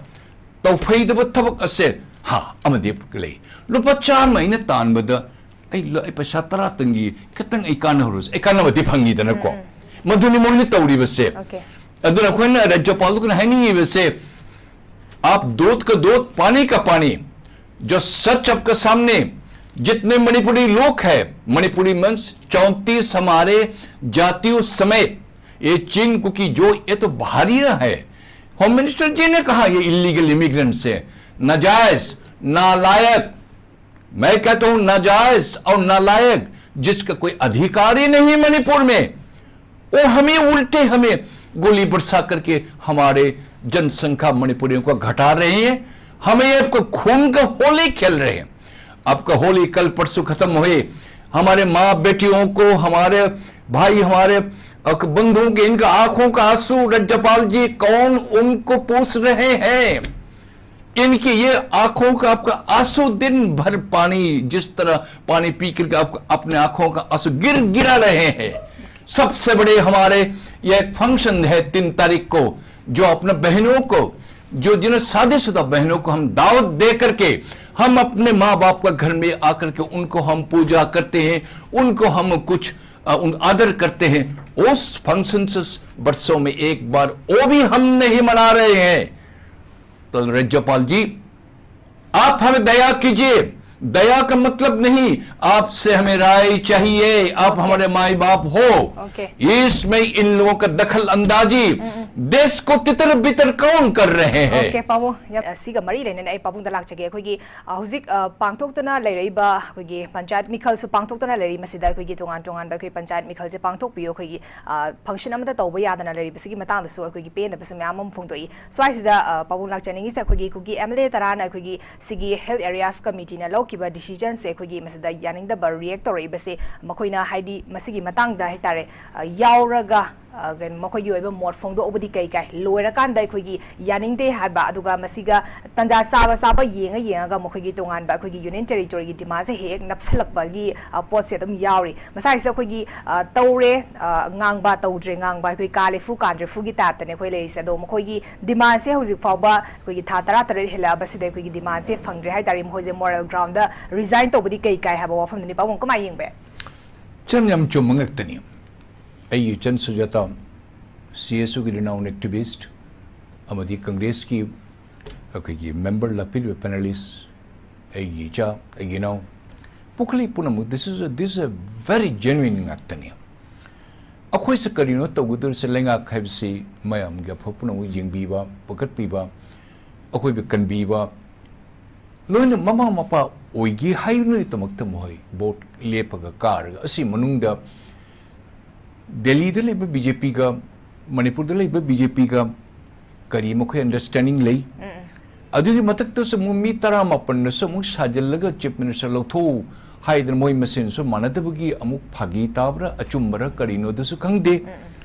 ꯇꯧꯐꯩꯗꯕ ꯊꯕꯛ ꯑꯁꯦ, ꯍꯥ, ꯑꯃꯗꯤ ꯂꯩ꯫ ꯂꯨꯄꯥ ꯆꯥꯝꯃ ꯑꯩꯅ ꯇꯥꯟꯕꯗ ꯑꯩ ꯂ-, ꯑꯩ ꯄꯩꯁꯥ ꯇꯔꯥꯇꯪꯒꯤ ꯈꯤꯇꯪ ꯑꯩ ꯀꯥꯟꯅꯍꯧꯔꯁꯦ, ꯑꯩ ꯀꯥꯟꯅꯕꯗꯤ ꯐꯪꯉꯤꯗꯅꯀꯣ꯫ ꯃꯗꯨꯅꯤ ꯃꯣꯏꯅ ꯇꯧꯔꯤꯕꯁꯦ꯫ ꯑꯗꯨꯅ ꯑꯩꯈꯣꯏꯅ ꯔꯥꯖ꯭ꯌꯄꯥꯜꯗꯨꯅ ꯍꯥꯏꯅꯤꯡꯉꯤꯕꯁꯦ, आप दूध का दूध, पानी का पानी, जो सच आपके सामने, जितने मणिपुरी लोग हैं, मणिपुरी मंच, चौंतीस हमारे जातियों समेत, ये चीन कुकी जो, ये तो बाहरी है। होम मिनिस्टर जी ने कहा ये इलीगल इमिग्रेंट्स है, नाजायज, नालायक। मैं कहता हूं नाजायज और नालायक। जिसका कोई अधिकार ही नहीं मणिपुर में, वो हमें उल्टे हमें गोली बरसा करके हमारे जनसंख्या मणिपुरियों को घटा रहे हैं, हमें आपको खून का होली खेल रहे हैं। आपका होली कल परसों खत्म हुए, हमारे माँ बेटियों को, हमारे भाई, हमारे अक-, बंधुओं के, इनका आंखों का आंसू, रज्जपाल जी, कौन उनको पूछ रहे हैं? इनकी ये आंखों का आपका आंसू, दिन भर पानी, जिस तरह पानी पी करके आप अपने आंखों का आंसू गिर गिरा रहे हैं। सबसे बड़े हमारे ये एक फंक्शन है तीन तारीख को, जो अपने बहनों को, जो जिन्हें शादीशुदा बहनों को हम दावत दे करके हम अपने माँ बाप का घर में आकर के उनको हम पूजा करते हैं, उनको हम कुछ अ, उन आदर करते हैं। उस फंक्शन से वर्षों में एक बार वो भी हम नहीं मना रहे हैं। तो रज्जपाल जी, आप हमें दया कीजिए। दया का मतलब नहीं, आपसे हमें राय चाहिए। आप हमारे माई बाप हो। Okay. इसमें इन लोगों का दखल अंदाजी देश को तितर बितर कौन कर रहे हैं? Okay, ꯄꯥꯕꯨꯡ, ꯌꯥꯝ, ꯑꯁꯤꯒ ꯃꯔꯤ ꯂꯩꯅꯅ ꯑꯩ ꯄꯥꯕꯨꯡꯗ ꯂꯥꯛꯆꯒꯦ꯫ ꯑꯩꯈꯣꯏꯒꯤ, ꯑ, ꯍꯧꯖꯤꯛ, ꯑ, ꯄꯥꯡꯊꯣꯛꯇꯅ ꯂꯩꯔꯛꯏꯕ ꯑꯩꯈꯣꯏꯒꯤ ꯄꯟꯆꯥꯌꯠ ꯃꯤꯈꯜꯁꯨ ꯄꯥꯡꯊꯣꯛꯇꯅ ꯂꯩꯔꯤ꯫ ꯃꯁꯤꯗ ꯑꯩꯈꯣꯏꯒꯤ ꯇꯣꯉꯥꯟ ꯇꯣꯉꯥꯟꯕ ꯑꯩꯈꯣꯏ ꯄꯟꯆꯥꯌꯠ ꯃꯤꯈꯜꯁꯦ ꯄꯥꯡꯊꯣꯛꯄꯤꯌꯨ, ꯑꯩꯈꯣꯏꯒꯤ, ꯑ, ꯐꯪꯁꯟ ꯑꯃꯠꯇ ꯇꯧꯕ ꯌꯥꯗꯅ ꯂꯩꯔꯤꯕꯁꯤꯒꯤ ꯃꯇꯥꯡꯗꯁꯨ ꯑꯩꯈꯣꯏꯒꯤ ꯄꯦꯟꯗꯕꯁꯨ ꯃꯌꯥꯝ ꯑꯃ ꯐꯣꯡꯗꯣꯛꯏ꯫ ꯁ꯭ꯋꯥꯏꯁꯤꯗ, ꯑ, ꯄꯥꯕꯨꯡ ꯂꯥꯛꯆꯅꯤꯡꯉꯤꯁꯦ, ꯑꯩꯈꯣꯏꯒꯤ ꯀꯨꯀꯤ ꯑꯦꯝ ꯑꯦꯜ ꯑꯦ ꯇꯔꯥꯅ ꯑꯩꯈꯣꯏꯒꯤ ꯁꯤꯒꯤ ꯍꯤꯜ ꯑꯦꯔꯤꯌꯥꯁ ꯀꯃꯤꯇꯤꯅ ꯂꯧꯈꯤꯕ ꯗꯤꯁꯤꯖꯟꯁꯦ, ꯑꯩꯈꯣꯏꯒꯤ ꯃꯁꯤꯗ ꯌꯥꯅꯤꯡꯗꯕ ꯔꯤꯌꯦꯛ ꯇꯧꯔꯛꯏꯕꯁꯦ, ꯃꯈꯣꯏꯅ ꯍꯥꯏꯗꯤ ꯃꯁꯤꯒꯤ ꯃꯇꯥꯡꯗ ꯍꯥꯏꯇꯥꯔꯦ, ꯑ, ꯌꯥꯎꯔꯒ, ꯑ, ꯀꯩꯅꯣ, ꯃꯈꯣꯏꯒꯤ ꯑꯣꯏꯕ ꯃꯣꯠ ꯐꯣꯡꯗꯣꯛꯎꯕꯗꯤ ꯀꯩ ꯀꯥꯏ? ꯂꯣꯏꯔꯀꯥꯟꯗ ꯑꯩꯈꯣꯏꯒꯤ ꯌꯥꯅꯤꯡꯗꯦ ꯍꯥꯏꯕ, ꯑꯗꯨꯒ ꯃꯁꯤꯒ ꯇꯟꯖꯥ ꯆꯥꯕ ꯆꯥꯕ ꯌꯦꯡꯉ ꯌꯦꯡꯉꯒ ꯃꯈꯣꯏꯒꯤ ꯇꯣꯉꯥꯟꯕ ꯑꯩꯈꯣꯏꯒꯤ ꯌꯨꯅꯤꯌꯟ ꯇꯦꯔꯤꯇꯣꯔꯤꯒꯤ ꯗꯤꯃꯥꯟꯁꯦ ꯍꯦꯛ ꯍꯦꯛ ꯅꯞꯁꯜꯂꯛꯄꯒꯤ, ꯑ, ꯄꯣꯠꯁꯦ ꯑꯗꯨꯝ ꯌꯥꯎꯔꯤ꯫ ꯃꯁꯥꯒꯤꯁꯤꯗ ꯑꯩꯈꯣꯏꯒꯤ, ꯑ, ꯇꯧꯔꯦ, ꯑ, ꯉꯥꯡꯕ, ꯇꯧꯗ꯭ꯔꯦ ꯉꯥꯡꯕ, ꯑꯩꯈꯣꯏ ꯀꯥꯂꯦꯐꯨ ꯀꯥꯗ꯭ꯔꯦꯐꯨꯒꯤ ꯇꯥꯏꯞꯇꯅꯦ ꯑꯩꯈꯣꯏ ꯂꯩꯔꯤꯁꯦ꯫ ꯑꯗꯣ ꯃꯈꯣꯏꯒꯤ ꯗꯤꯃꯥꯟꯁꯦ ꯍꯧꯖꯤꯛ ꯐꯥꯎꯕ ꯑꯩꯈꯣꯏꯒꯤ ꯊꯥ ꯇꯔꯥ ꯇꯔꯦꯠ ꯍꯦꯜꯂꯛꯑꯕꯁꯤꯗ ꯑꯩꯈꯣꯏꯒꯤ ꯗꯤꯃꯥꯟꯁꯦ ꯐꯪꯗ꯭ꯔꯦ ꯍꯥꯏ ꯇꯥꯔꯦ꯫ ꯃꯈꯣꯏꯁꯦ ꯃꯣꯔꯦꯜ ꯒ꯭ꯔꯥꯎꯟꯗ ꯔꯤꯖꯥꯏꯟ ꯇꯧꯕꯗꯤ ꯀꯩ ꯀꯥꯏ ꯍꯥꯏꯕ ꯋꯥꯐꯝꯗꯨꯅꯤ꯫ ꯄꯥꯕꯨꯡ, ꯀꯃꯥꯏꯅ ꯌꯦꯡꯕ ꯌꯥꯏ? ꯏꯆꯟ, ꯌꯥꯝ ꯆꯨꯝꯕ ꯉꯥꯛꯇꯅꯤ꯫ ꯑꯩꯒꯤ ꯏꯆꯟ ꯁꯨꯖꯥꯇꯥ, ꯁꯤ ꯑꯦꯁ ꯌꯨꯒꯤ renowned activist ꯑꯃꯗꯤ ꯀꯪꯒ꯭ꯔꯦꯁꯀꯤ ꯑꯩꯈꯣꯏꯒꯤ ꯃꯦꯝꯕꯔ ꯂꯥꯛꯄꯤꯔꯤꯕ ꯄꯦꯅꯦꯂꯤꯁ, ꯑꯩꯒꯤ ꯏꯆꯥ, ꯑꯩꯒꯤ ꯏꯅꯥꯎ, ꯄꯨꯈꯂꯤ ꯄꯨꯝꯅꯃꯛ, this is a, this is a very genuine ꯉꯥꯛꯇꯅꯤ꯫ ꯑꯩꯈꯣꯏꯁꯦ ꯀꯔꯤꯅꯣ ꯇꯧꯒꯗꯧꯔꯤꯁꯦ? ꯂꯩꯉꯥꯛ ꯍꯥꯏꯕꯁꯤ ꯃꯌꯥꯝꯒꯤ ꯑꯐꯕ ꯄꯨꯝꯅꯃꯛ ꯌꯦꯡꯕꯤꯕ, ꯄꯨꯈꯠꯄꯤꯕ, ꯑꯩꯈꯣꯏꯕꯨ ꯀꯟꯕꯤꯕ, ꯂꯣꯏꯅ ꯃꯃꯥ ꯃꯄꯥ ꯑꯣꯏꯒꯦ ꯍꯥꯏꯕꯒꯤꯗꯃꯛꯇ ꯃꯈꯣꯏ ꯚꯣꯠ ꯂꯦꯞꯄꯒ ꯀꯥꯔꯒ, ꯑꯁꯤ ꯃꯅꯨꯡꯗ ꯗꯦꯜꯂꯤꯗ ꯂꯩꯕ ꯕꯤ ꯖꯦ ꯄꯤꯒ ꯃꯅꯤꯄꯨꯔꯗ ꯂꯩꯕ ꯕꯤ ꯖꯦ ꯄꯤꯒ ꯀꯔꯤ ꯃꯈꯣꯏ ꯑꯟꯗꯔꯁ꯭ꯇꯦꯟꯗꯤꯡ ꯂꯩ? ꯑꯗꯨꯒꯤ ꯃꯊꯛꯇꯁꯨ ꯑꯃꯨꯛ ꯃꯤ ꯇꯔꯥꯃꯥꯄꯟꯅꯁꯨ ꯑꯃꯨꯛ ꯁꯥꯖꯤꯜꯂꯒ ꯆꯤꯐ ꯃꯤꯅꯤꯁꯇꯔ ꯂꯧꯊꯣꯛꯎ ꯍꯥꯏꯗꯅ ꯃꯣꯏ ꯃꯁꯦꯟꯁꯨ ꯃꯥꯟꯅꯗꯕꯒꯤ ꯑꯃꯨꯛ ꯐꯥꯒꯤ ꯇꯥꯕ꯭ꯔꯥ ꯑꯆꯨꯝꯕꯔꯥ ꯀꯔꯤꯅꯣ ꯑꯗꯨꯁꯨ ꯈꯪꯗꯦ꯫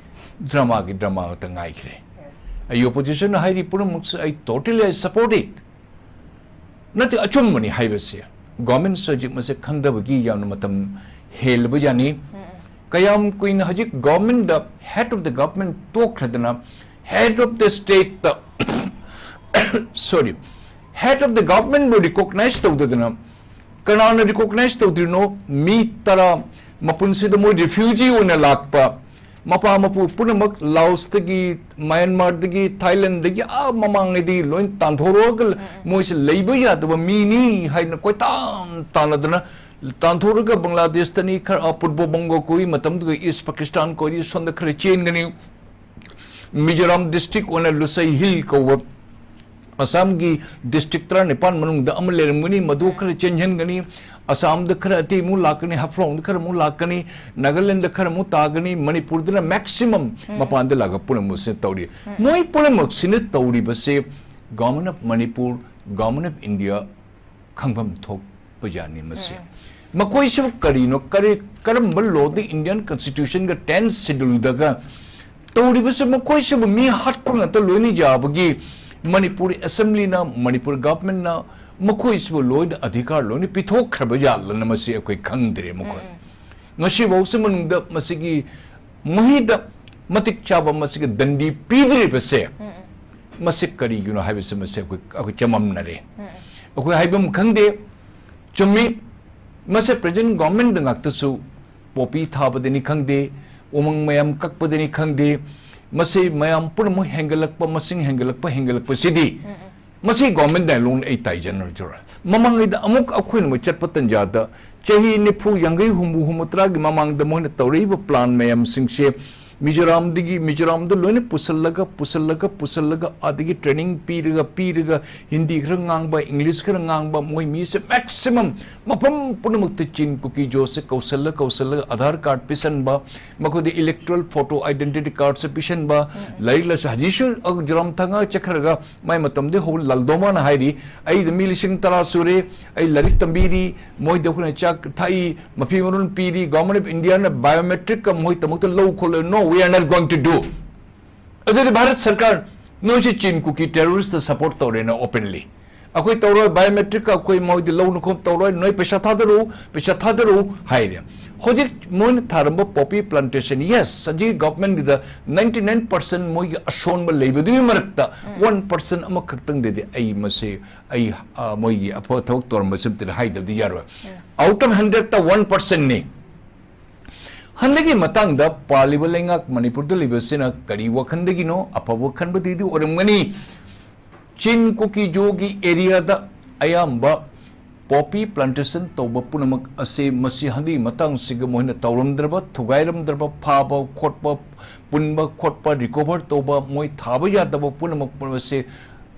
ꯗ꯭ꯔꯃꯥꯒꯤ ꯗ꯭ꯔꯃꯥ ꯉꯥꯛꯇ ꯉꯥꯏꯈ꯭ꯔꯦ꯫ ꯑꯩ ꯑꯣꯄꯣꯖꯤꯁꯟꯅ ꯍꯥꯏꯔꯤ ꯄꯨꯝꯅꯃꯛꯁꯨ ꯑꯩ totally I support it꯫ ꯅꯠꯇꯦ, ꯑꯆꯨꯝꯕꯅꯤ ꯍꯥꯏꯕꯁꯦ꯫ ꯒꯣꯔꯃꯦꯟꯁꯨ ꯍꯧꯖꯤꯛ ꯃꯁꯦ ꯈꯪꯗꯕꯒꯤ ꯌꯥꯝꯅ ꯃꯇꯝ ꯍꯦꯜꯂꯕ ꯌꯥꯅꯤ꯫ ꯀꯌꯥꯝ ꯀꯨꯏꯅ ꯍꯧꯖꯤꯛ ꯒꯣꯔꯃꯦꯟꯗ head of the government ꯇꯣꯛꯈ꯭ꯔꯗꯅ, head of the stateꯇ, sorry, head of the governmentꯕꯨ recognize ꯇꯧꯗꯗꯅ, ꯀꯅꯥꯅ recognize ꯇꯧꯗ꯭ꯔꯤꯅꯣ? ꯃꯤ ꯇꯔꯥ ꯃꯄꯨꯟꯁꯤꯗ ꯃꯣꯏ refugee ꯑꯣꯏꯅ ꯂꯥꯛꯄ, ꯃꯄꯥ ꯃꯄꯨ ꯄꯨꯝꯅꯃꯛ ꯂꯥꯑꯣꯁꯇꯒꯤ, ꯃ꯭ꯌꯥꯟꯃꯥꯔꯗꯒꯤ, ꯊꯥꯏꯂꯦꯟꯗꯒꯤ, ꯑꯥ ꯃꯃꯥꯡꯉꯩꯗꯒꯤ ꯂꯣꯏ ꯇꯥꯟꯊꯣꯔꯛꯑꯒ ꯃꯣꯏꯁꯦ ꯂꯩꯕ ꯌꯥꯗꯕ ꯃꯤꯅꯤ ꯍꯥꯏꯅ ꯀꯣꯏꯇꯥꯟ ꯇꯥꯟꯅꯗꯅ ꯇꯥꯟꯊꯣꯔꯒ ꯕꯪꯒ꯭ꯂꯥꯗꯦꯁꯇꯅꯤ, ꯈꯔ, ꯑ, ꯄꯨꯔꯕ ꯕꯪꯒꯣ ꯀꯣꯏ ꯃꯇꯝꯗꯨꯒ ꯏꯁ ꯄꯥꯀꯤꯁꯇꯥꯟ ꯀꯣꯏ ꯁꯣꯝꯗ ꯈꯔ ꯆꯦꯟꯒꯅꯤ꯫ ꯃꯤꯖꯣꯔꯥꯝ ꯗꯤꯁꯇ꯭ꯔꯤꯛ ꯑꯣꯏꯅ ꯂꯨꯁꯥꯏ ꯍꯤꯜ ꯀꯧꯕ ꯑꯁꯥꯝꯒꯤ ꯗꯤꯁꯇ꯭ꯔꯤꯛ ꯇꯔꯥꯅꯤꯄꯥꯟ ꯃꯅꯨꯡꯗ ꯑꯃ ꯂꯩꯔꯝꯒꯅꯤ, ꯃꯗꯨ ꯈꯔ ꯆꯦꯟꯁꯤꯟꯒꯅꯤ꯫ ꯑꯁꯥꯝꯗ ꯈꯔ ꯑꯇꯩ ꯑꯃꯨꯛ ꯂꯥꯛꯀꯅꯤ, ꯍꯥꯐꯂꯣꯡꯗ ꯈꯔ ꯑꯃꯨꯛ ꯂꯥꯛꯀꯅꯤ, ꯅꯥꯒꯥꯂꯦꯟꯗ ꯈꯔ ꯑꯃꯨꯛ ꯇꯥꯒꯅꯤ, ꯃꯅꯤꯄꯨꯔꯗꯅ maximum ꯃꯄꯥꯟꯗ ꯂꯥꯛꯑꯒ ꯄꯨꯝꯅꯃꯛꯁꯤꯅ ꯇꯧꯔꯤ꯫ ꯃꯣꯏ ꯄꯨꯝꯅꯃꯛꯁꯤꯅ ꯇꯧꯔꯤꯕꯁꯦ Government of Manipur, Government of India ꯈꯪꯐꯝ ꯊꯣꯛꯄ ꯖꯥꯠꯅꯤ ꯃꯁꯤ꯫ ꯃꯈꯣꯏꯁꯤꯕꯨ ꯀꯔꯤꯅꯣ, ꯀꯔꯤ, ꯀꯔꯝꯕ lawꯗ, Indian Constitutionꯒ tenth scheduleꯗꯒ ꯇꯧꯔꯤꯕꯁꯤ? ꯃꯈꯣꯏꯁꯤꯕꯨ ꯃꯤ ꯍꯥꯠꯄ ꯉꯥꯛꯇ ꯂꯣꯏꯅ ꯌꯥꯕꯒꯤ ꯃꯅꯤꯄꯨꯔ Assemblyꯅ, ꯃꯅꯤꯄꯨꯔ Governmentꯅ ꯃꯈꯣꯏꯁꯤꯕꯨ ꯂꯣꯏꯅ ꯑꯙꯤꯀꯥꯔ ꯂꯣꯏꯅ ꯄꯤꯊꯣꯛꯈ꯭ꯔꯕ ꯖꯥꯠꯂꯅ ꯃꯁꯤ ꯑꯩꯈꯣꯏ ꯈꯪꯗ꯭ꯔꯦ꯫ ꯃꯈꯣꯏ ꯉꯁꯤꯐꯥꯎꯁꯤ ꯃꯅꯨꯡꯗ ꯃꯁꯤꯒꯤ ꯃꯍꯤꯗ ꯃꯇꯤꯛ ꯆꯥꯕ ꯃꯁꯤꯒꯤ ꯗꯟꯗꯤ ꯄꯤꯗ꯭ꯔꯤꯕꯁꯦ, ꯃꯁꯤ ꯀꯔꯤꯒꯤꯅꯣ ꯍꯥꯏꯕꯁꯤ ꯃꯁꯤ ꯑꯩꯈꯣꯏ, ꯑꯩꯈꯣꯏ ꯆꯃꯝꯅꯔꯦ꯫ ꯑꯩꯈꯣꯏ ꯍꯥꯏꯐꯝ ꯈꯪꯗꯦ꯫ ꯆꯨꯝꯃꯤ, ꯃꯁꯤ present governmentꯗ ꯉꯥꯛꯇꯁꯨ ꯄꯣꯄꯤ ꯊꯥꯕꯗꯅꯤ ꯈꯪꯗꯦ, ꯎꯃꯪ ꯃꯌꯥꯝ ꯀꯛꯄꯗꯅꯤ ꯈꯪꯗꯦ, ꯃꯁꯤ ꯃꯌꯥꯝ ꯄꯨꯝꯅꯃꯛ ꯍꯦꯟꯒꯠꯂꯛꯄ, ꯃꯁꯤꯡ ꯍꯦꯟꯒꯠꯂꯛꯄ, ꯍꯦꯟꯒꯠꯂꯛꯄꯁꯤꯗꯤ ꯃꯁꯤ government dialogueꯅ ꯑꯩ ꯇꯥꯏꯖꯅꯔꯖꯔꯣꯏ꯫ ꯃꯃꯥꯡꯉꯩꯗ ꯑꯃꯨꯛ ꯑꯩꯈꯣꯏꯅ ꯑꯃꯨꯛ ꯆꯠꯄ ꯇꯥꯟꯖꯥꯗ ꯆꯍꯤ ꯅꯤꯐꯨ, ꯌꯥꯡꯈꯩ, ꯍꯨꯝꯐꯨ, ꯍꯨꯝꯐꯨ ꯇꯔꯥꯒꯤ ꯃꯃꯥꯡꯗ ꯃꯣꯏꯅ ꯇꯧꯔꯛꯏꯕ plan ꯃꯌꯥꯝꯁꯤꯡꯁꯦ ꯃꯤꯖꯣꯔꯥꯝꯗꯒꯤ, ꯃꯤꯖꯣꯔꯥꯝꯗ ꯂꯣꯏꯅ ꯄꯨꯁꯜꯂꯒ, ꯄꯨꯁꯜꯂꯒ, ꯄꯨꯁꯜꯂꯒ, ꯑꯗꯒꯤ training ꯄꯤꯔꯒ, ꯄꯤꯔꯒ, ꯍꯤꯟꯗꯤ ꯈꯔ ꯉꯥꯡꯕ, English ꯈꯔ ꯉꯥꯡꯕ, ꯃꯣꯏ ꯃꯤꯁꯦ maximum ꯃꯐꯝ ꯄꯨꯝꯅꯃꯛꯇ ꯆꯤꯟ ꯀꯨꯀꯤ ꯖꯣꯁꯦ ꯀꯧꯁꯜꯂ, ꯀꯧꯁꯜꯂꯒ Aadhaar card ꯄꯤꯁꯟꯕ, ꯃꯈꯣꯏꯗ electoral photo identity cardꯁꯦ ꯄꯤꯁꯟꯕ, ꯎꯝ꯫ ꯂꯥꯏꯔꯤꯛ ꯂꯥꯏꯁꯨ, ꯍꯧꯖꯤꯛꯁꯨ, ꯑ, ꯖꯣꯔꯥꯝ ꯊꯥꯡꯒ ꯆꯠꯈ꯭ꯔꯒ ꯃꯥꯏ ꯃꯇꯝꯗ ꯍꯧ-, ꯂꯥꯜꯗꯣꯃꯥꯅ ꯍꯥꯏꯔꯤ, "ꯑꯩꯗ ꯃꯤ ꯂꯤꯁꯤꯡ ꯇꯔꯥ ꯁꯨꯔꯦ, ꯑꯩ ꯂꯥꯏꯔꯤꯛ ꯇꯝꯕꯤꯔꯤ, ꯃꯣꯏꯗ ꯑꯩꯈꯣꯏꯅ ꯆꯥꯛ ꯊꯥꯛꯏ, ꯃꯐꯤ ꯃꯔꯣꯟ ꯄꯤꯔꯤ, Government of Indiaꯅ biometricꯀ ꯃꯣꯏꯗꯃꯛꯇ ꯂꯧ ꯈꯣꯠꯂꯣꯏ, no, we are not going to do." ꯑꯗꯨꯗꯤ ꯚꯥꯔꯠ ꯁꯔꯀꯥꯔ, ꯅꯣꯏꯁꯦ ꯆꯤꯟ ꯀꯨꯀꯤ terroristꯇ support ꯇꯧꯔꯦꯅ openly꯫ "ꯑꯩꯈꯣꯏ ꯇꯧꯔꯣꯏ, biometricꯀ ꯑꯩꯈꯣꯏ ꯃꯣꯏꯗ ꯂꯧꯅ ꯈꯣꯠ ꯇꯧꯔꯣꯏ, ꯅꯣꯏ ꯄꯩꯁꯥ ꯊꯥꯗꯔꯛꯎ, ꯄꯩꯁꯥ ꯊꯥꯗꯔꯛꯎ" ꯍꯥꯏꯔꯦ꯫ ꯍꯧꯖꯤꯛ ꯃꯣꯏꯅ ꯊꯥꯔꯝꯕ poppy plantation, yes, ꯍꯧꯖꯤꯛ governmentꯗ ninety nine percent ꯃꯣꯏꯒꯤ ꯑꯁꯣꯟꯕ ꯂꯩꯕꯗꯨꯒꯤ ꯃꯔꯛꯇ ꯎꯝ꯫ One percent ꯑꯃꯈꯛꯇꯪꯗꯗꯤ ꯑꯩ ꯃꯁꯤ, ꯑꯩ, ꯑ, ꯃꯣꯏꯒꯤ ꯑꯐꯕ ꯊꯕꯛ ꯇꯧꯔꯝꯕꯁꯤ ꯑꯝꯇꯗꯤ ꯍꯥꯏꯗꯕꯗꯤ ꯌꯥꯔꯣꯏ꯫ ꯎꯝ꯫ Out of hundredꯇ one percentꯅꯤ꯫ ꯍꯟꯗꯛꯀꯤ ꯃꯇꯥꯡꯗ ꯄꯥꯜꯂꯤꯕ ꯂꯩꯉꯥꯛ ꯃꯅꯤꯄꯨꯔꯗ ꯂꯩꯕꯁꯤꯅ ꯀꯔꯤ ꯋꯥꯈꯜꯗꯒꯤꯅꯣ? ꯑꯐꯕ ꯋꯥꯈꯜꯕꯨꯗꯤ ꯑꯣꯏꯔꯝꯒꯅꯤ꯫ ꯆꯤꯟ ꯀꯨꯀꯤ ꯖꯣꯒꯤ areaꯗ ꯑꯌꯥꯝꯕ poppy plantation ꯇꯧꯕ ꯄꯨꯝꯅꯃꯛ ꯑꯁꯤ, ꯃꯁꯤ ꯍꯟꯗꯛꯀꯤ ꯃꯇꯥꯡꯁꯤꯒ ꯃꯣꯏꯅ ꯇꯧꯔꯝꯗ꯭ꯔꯕ, ꯊꯨꯒꯥꯏꯔꯝꯗ꯭ꯔꯕ, ꯐꯥꯕ ꯈꯣꯠꯄ, ꯄꯨꯟꯕ ꯈꯣꯠꯄ, recover ꯇꯧꯕ, ꯃꯣꯏ ꯊꯥꯕ ꯌꯥꯗꯕ ꯄꯨꯝꯅꯃꯛ ꯑꯁꯤ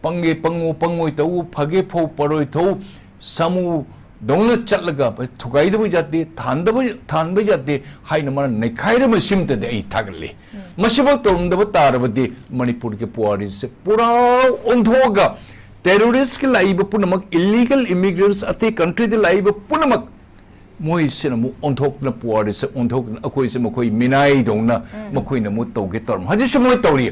ꯄꯪꯒꯦ ꯄꯪꯉꯨ, ꯄꯪꯉꯣꯏ ꯇꯧꯎ, ꯐꯒꯦ ꯐꯧ, ꯐꯔꯣꯏ ꯊꯧ, ꯁꯥꯃꯨꯗꯧꯅ ꯆꯠꯂꯒ ꯊꯨꯒꯥꯏꯗꯕ ꯌꯥꯗꯦ, ꯊꯥꯟꯗꯕ, ꯊꯥꯟꯕ ꯌꯥꯗꯦ ꯍꯥꯏꯅ ꯃꯥꯅ ꯅꯩꯈꯥꯏꯔꯝꯕꯁꯤꯃꯇꯗꯤ ꯑꯩ ꯊꯥꯒꯠꯂꯤ꯫ ꯎꯝ꯫ ꯃꯁꯤꯃꯛ ꯇꯧꯔꯝꯗꯕ ꯇꯥꯔꯕꯗꯤ ꯃꯅꯤꯄꯨꯔꯒꯤ ꯄꯨꯋꯥꯔꯤꯁꯦ ꯄꯨꯔꯥ ꯑꯣꯟꯊꯣꯛꯑꯒ terroristꯀꯤ ꯂꯥꯛꯏꯕ ꯄꯨꯝꯅꯃꯛ, illegal immigrants, ꯑꯇꯩ countryꯗ ꯂꯥꯛꯏꯕ ꯄꯨꯝꯅꯃꯛ ꯃꯣꯏꯁꯤꯅ ꯑꯃꯨꯛ ꯑꯣꯟꯊꯣꯛꯇꯅ, ꯄꯨꯋꯥꯔꯤꯁꯦ ꯑꯣꯟꯊꯣꯛꯇꯅ, ꯑꯩꯈꯣꯏꯁꯦ ꯃꯈꯣꯏ ꯃꯤꯅꯥꯏꯗꯧꯅ ꯎꯝ꯫ ꯃꯈꯣꯏꯅ ꯑꯃꯨꯛ ꯇꯧꯒꯦ ꯇꯧꯔꯝꯃꯤ꯫ ꯍꯧꯖꯤꯛꯁꯨ ꯃꯣꯏ ꯇꯧꯔꯤ꯫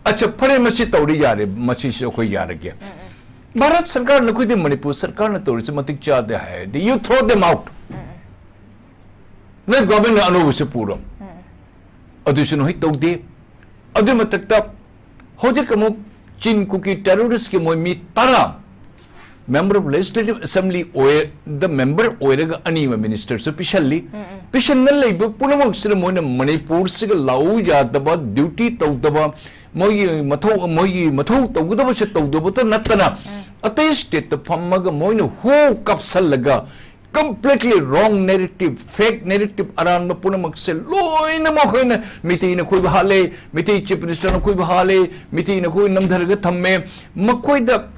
ꯑꯠꯆꯥ, ꯐꯔꯦ, ꯃꯁꯤ ꯇꯧꯔꯤ ꯌꯥꯔꯦ, ꯃꯁꯤꯁꯨ ꯑꯩꯈꯣꯏ ꯌꯥꯔꯒꯦ꯫ ꯎꯝ, ꯎꯝ꯫ ꯚꯥꯔꯠ ꯁꯔꯀꯥꯔꯅ, ꯑꯩꯈꯣꯏꯗꯤ ꯃꯅꯤꯄꯨꯔ ꯁꯔꯀꯥꯔꯅ ꯇꯧꯔꯤꯁꯦ ꯃꯇꯤꯛ ꯆꯥꯗꯦ ꯍꯥꯏꯔꯗꯤ, you throw them out꯫ ꯎꯝ, ꯎꯝ꯫ ꯅꯣꯏ governmentꯅ ꯑꯅꯧꯕꯁꯨ ꯄꯨꯔꯣ꯫ ꯎꯝ, ꯎꯝ꯫ ꯑꯗꯨꯁꯨ ꯅꯈꯣꯏ ꯇꯧꯗꯦ꯫ ꯑꯗꯨꯒꯤ ꯃꯊꯛꯇ ꯍꯧꯖꯤꯛ ꯑꯃꯨꯛ ꯆꯤꯟ ꯀꯨꯀꯤ terroristꯀꯤ ꯃꯣꯏ ꯃꯤ ꯇꯔꯥ member of legislative assembly ꯑꯣꯏ-, ꯗ member ꯑꯣꯏꯔꯒ ꯑꯅꯤ ꯑꯃ ministerꯁꯨ ꯄꯤꯁꯜꯂꯤ꯫ ꯎꯝ, ꯎꯝ꯫ ꯄꯤꯁꯟꯅ ꯂꯩꯕ ꯄꯨꯝꯅꯃꯛꯁꯤꯗ ꯃꯣꯏꯅ ꯃꯅꯤꯄꯨꯔꯁꯤꯒ ꯂꯥꯛꯎ ꯌꯥꯗꯕ, duty ꯇꯧꯗꯕ, ꯃꯣꯏꯒꯤ ꯃꯊꯧ, ꯃꯣꯏꯒꯤ ꯃꯊꯧ ꯇꯧꯒꯗꯕꯁꯦ ꯇꯧꯗꯕꯇ ꯅꯠꯇꯅ, ꯎꯝ꯫ ꯑꯇꯩ stateꯇ ꯐꯝꯃꯒ ꯃꯣꯏꯅ ꯍꯨ ꯀꯥꯞꯁꯜꯂꯒ Completely wrong narrative, fake narrative, ꯑꯔꯥꯟꯕ ꯄꯨꯝꯅꯃꯛꯁꯦ ꯂꯣꯏꯅ ꯃꯈꯣꯏꯅ ꯃꯤꯇꯩꯅ ꯑꯩꯈꯣꯏꯕꯨ ꯍꯥꯠꯂꯦ, ꯃꯤꯇꯩ Chief Minister ꯅ ꯑꯩꯈꯣꯏꯕꯨ ꯍꯥꯠꯂꯦ, ꯃꯤꯇꯩꯅ ꯑꯩꯈꯣꯏ ꯅꯝꯊꯔꯒ ꯊꯝꯃꯦ꯫ ꯃꯈꯣꯏꯗ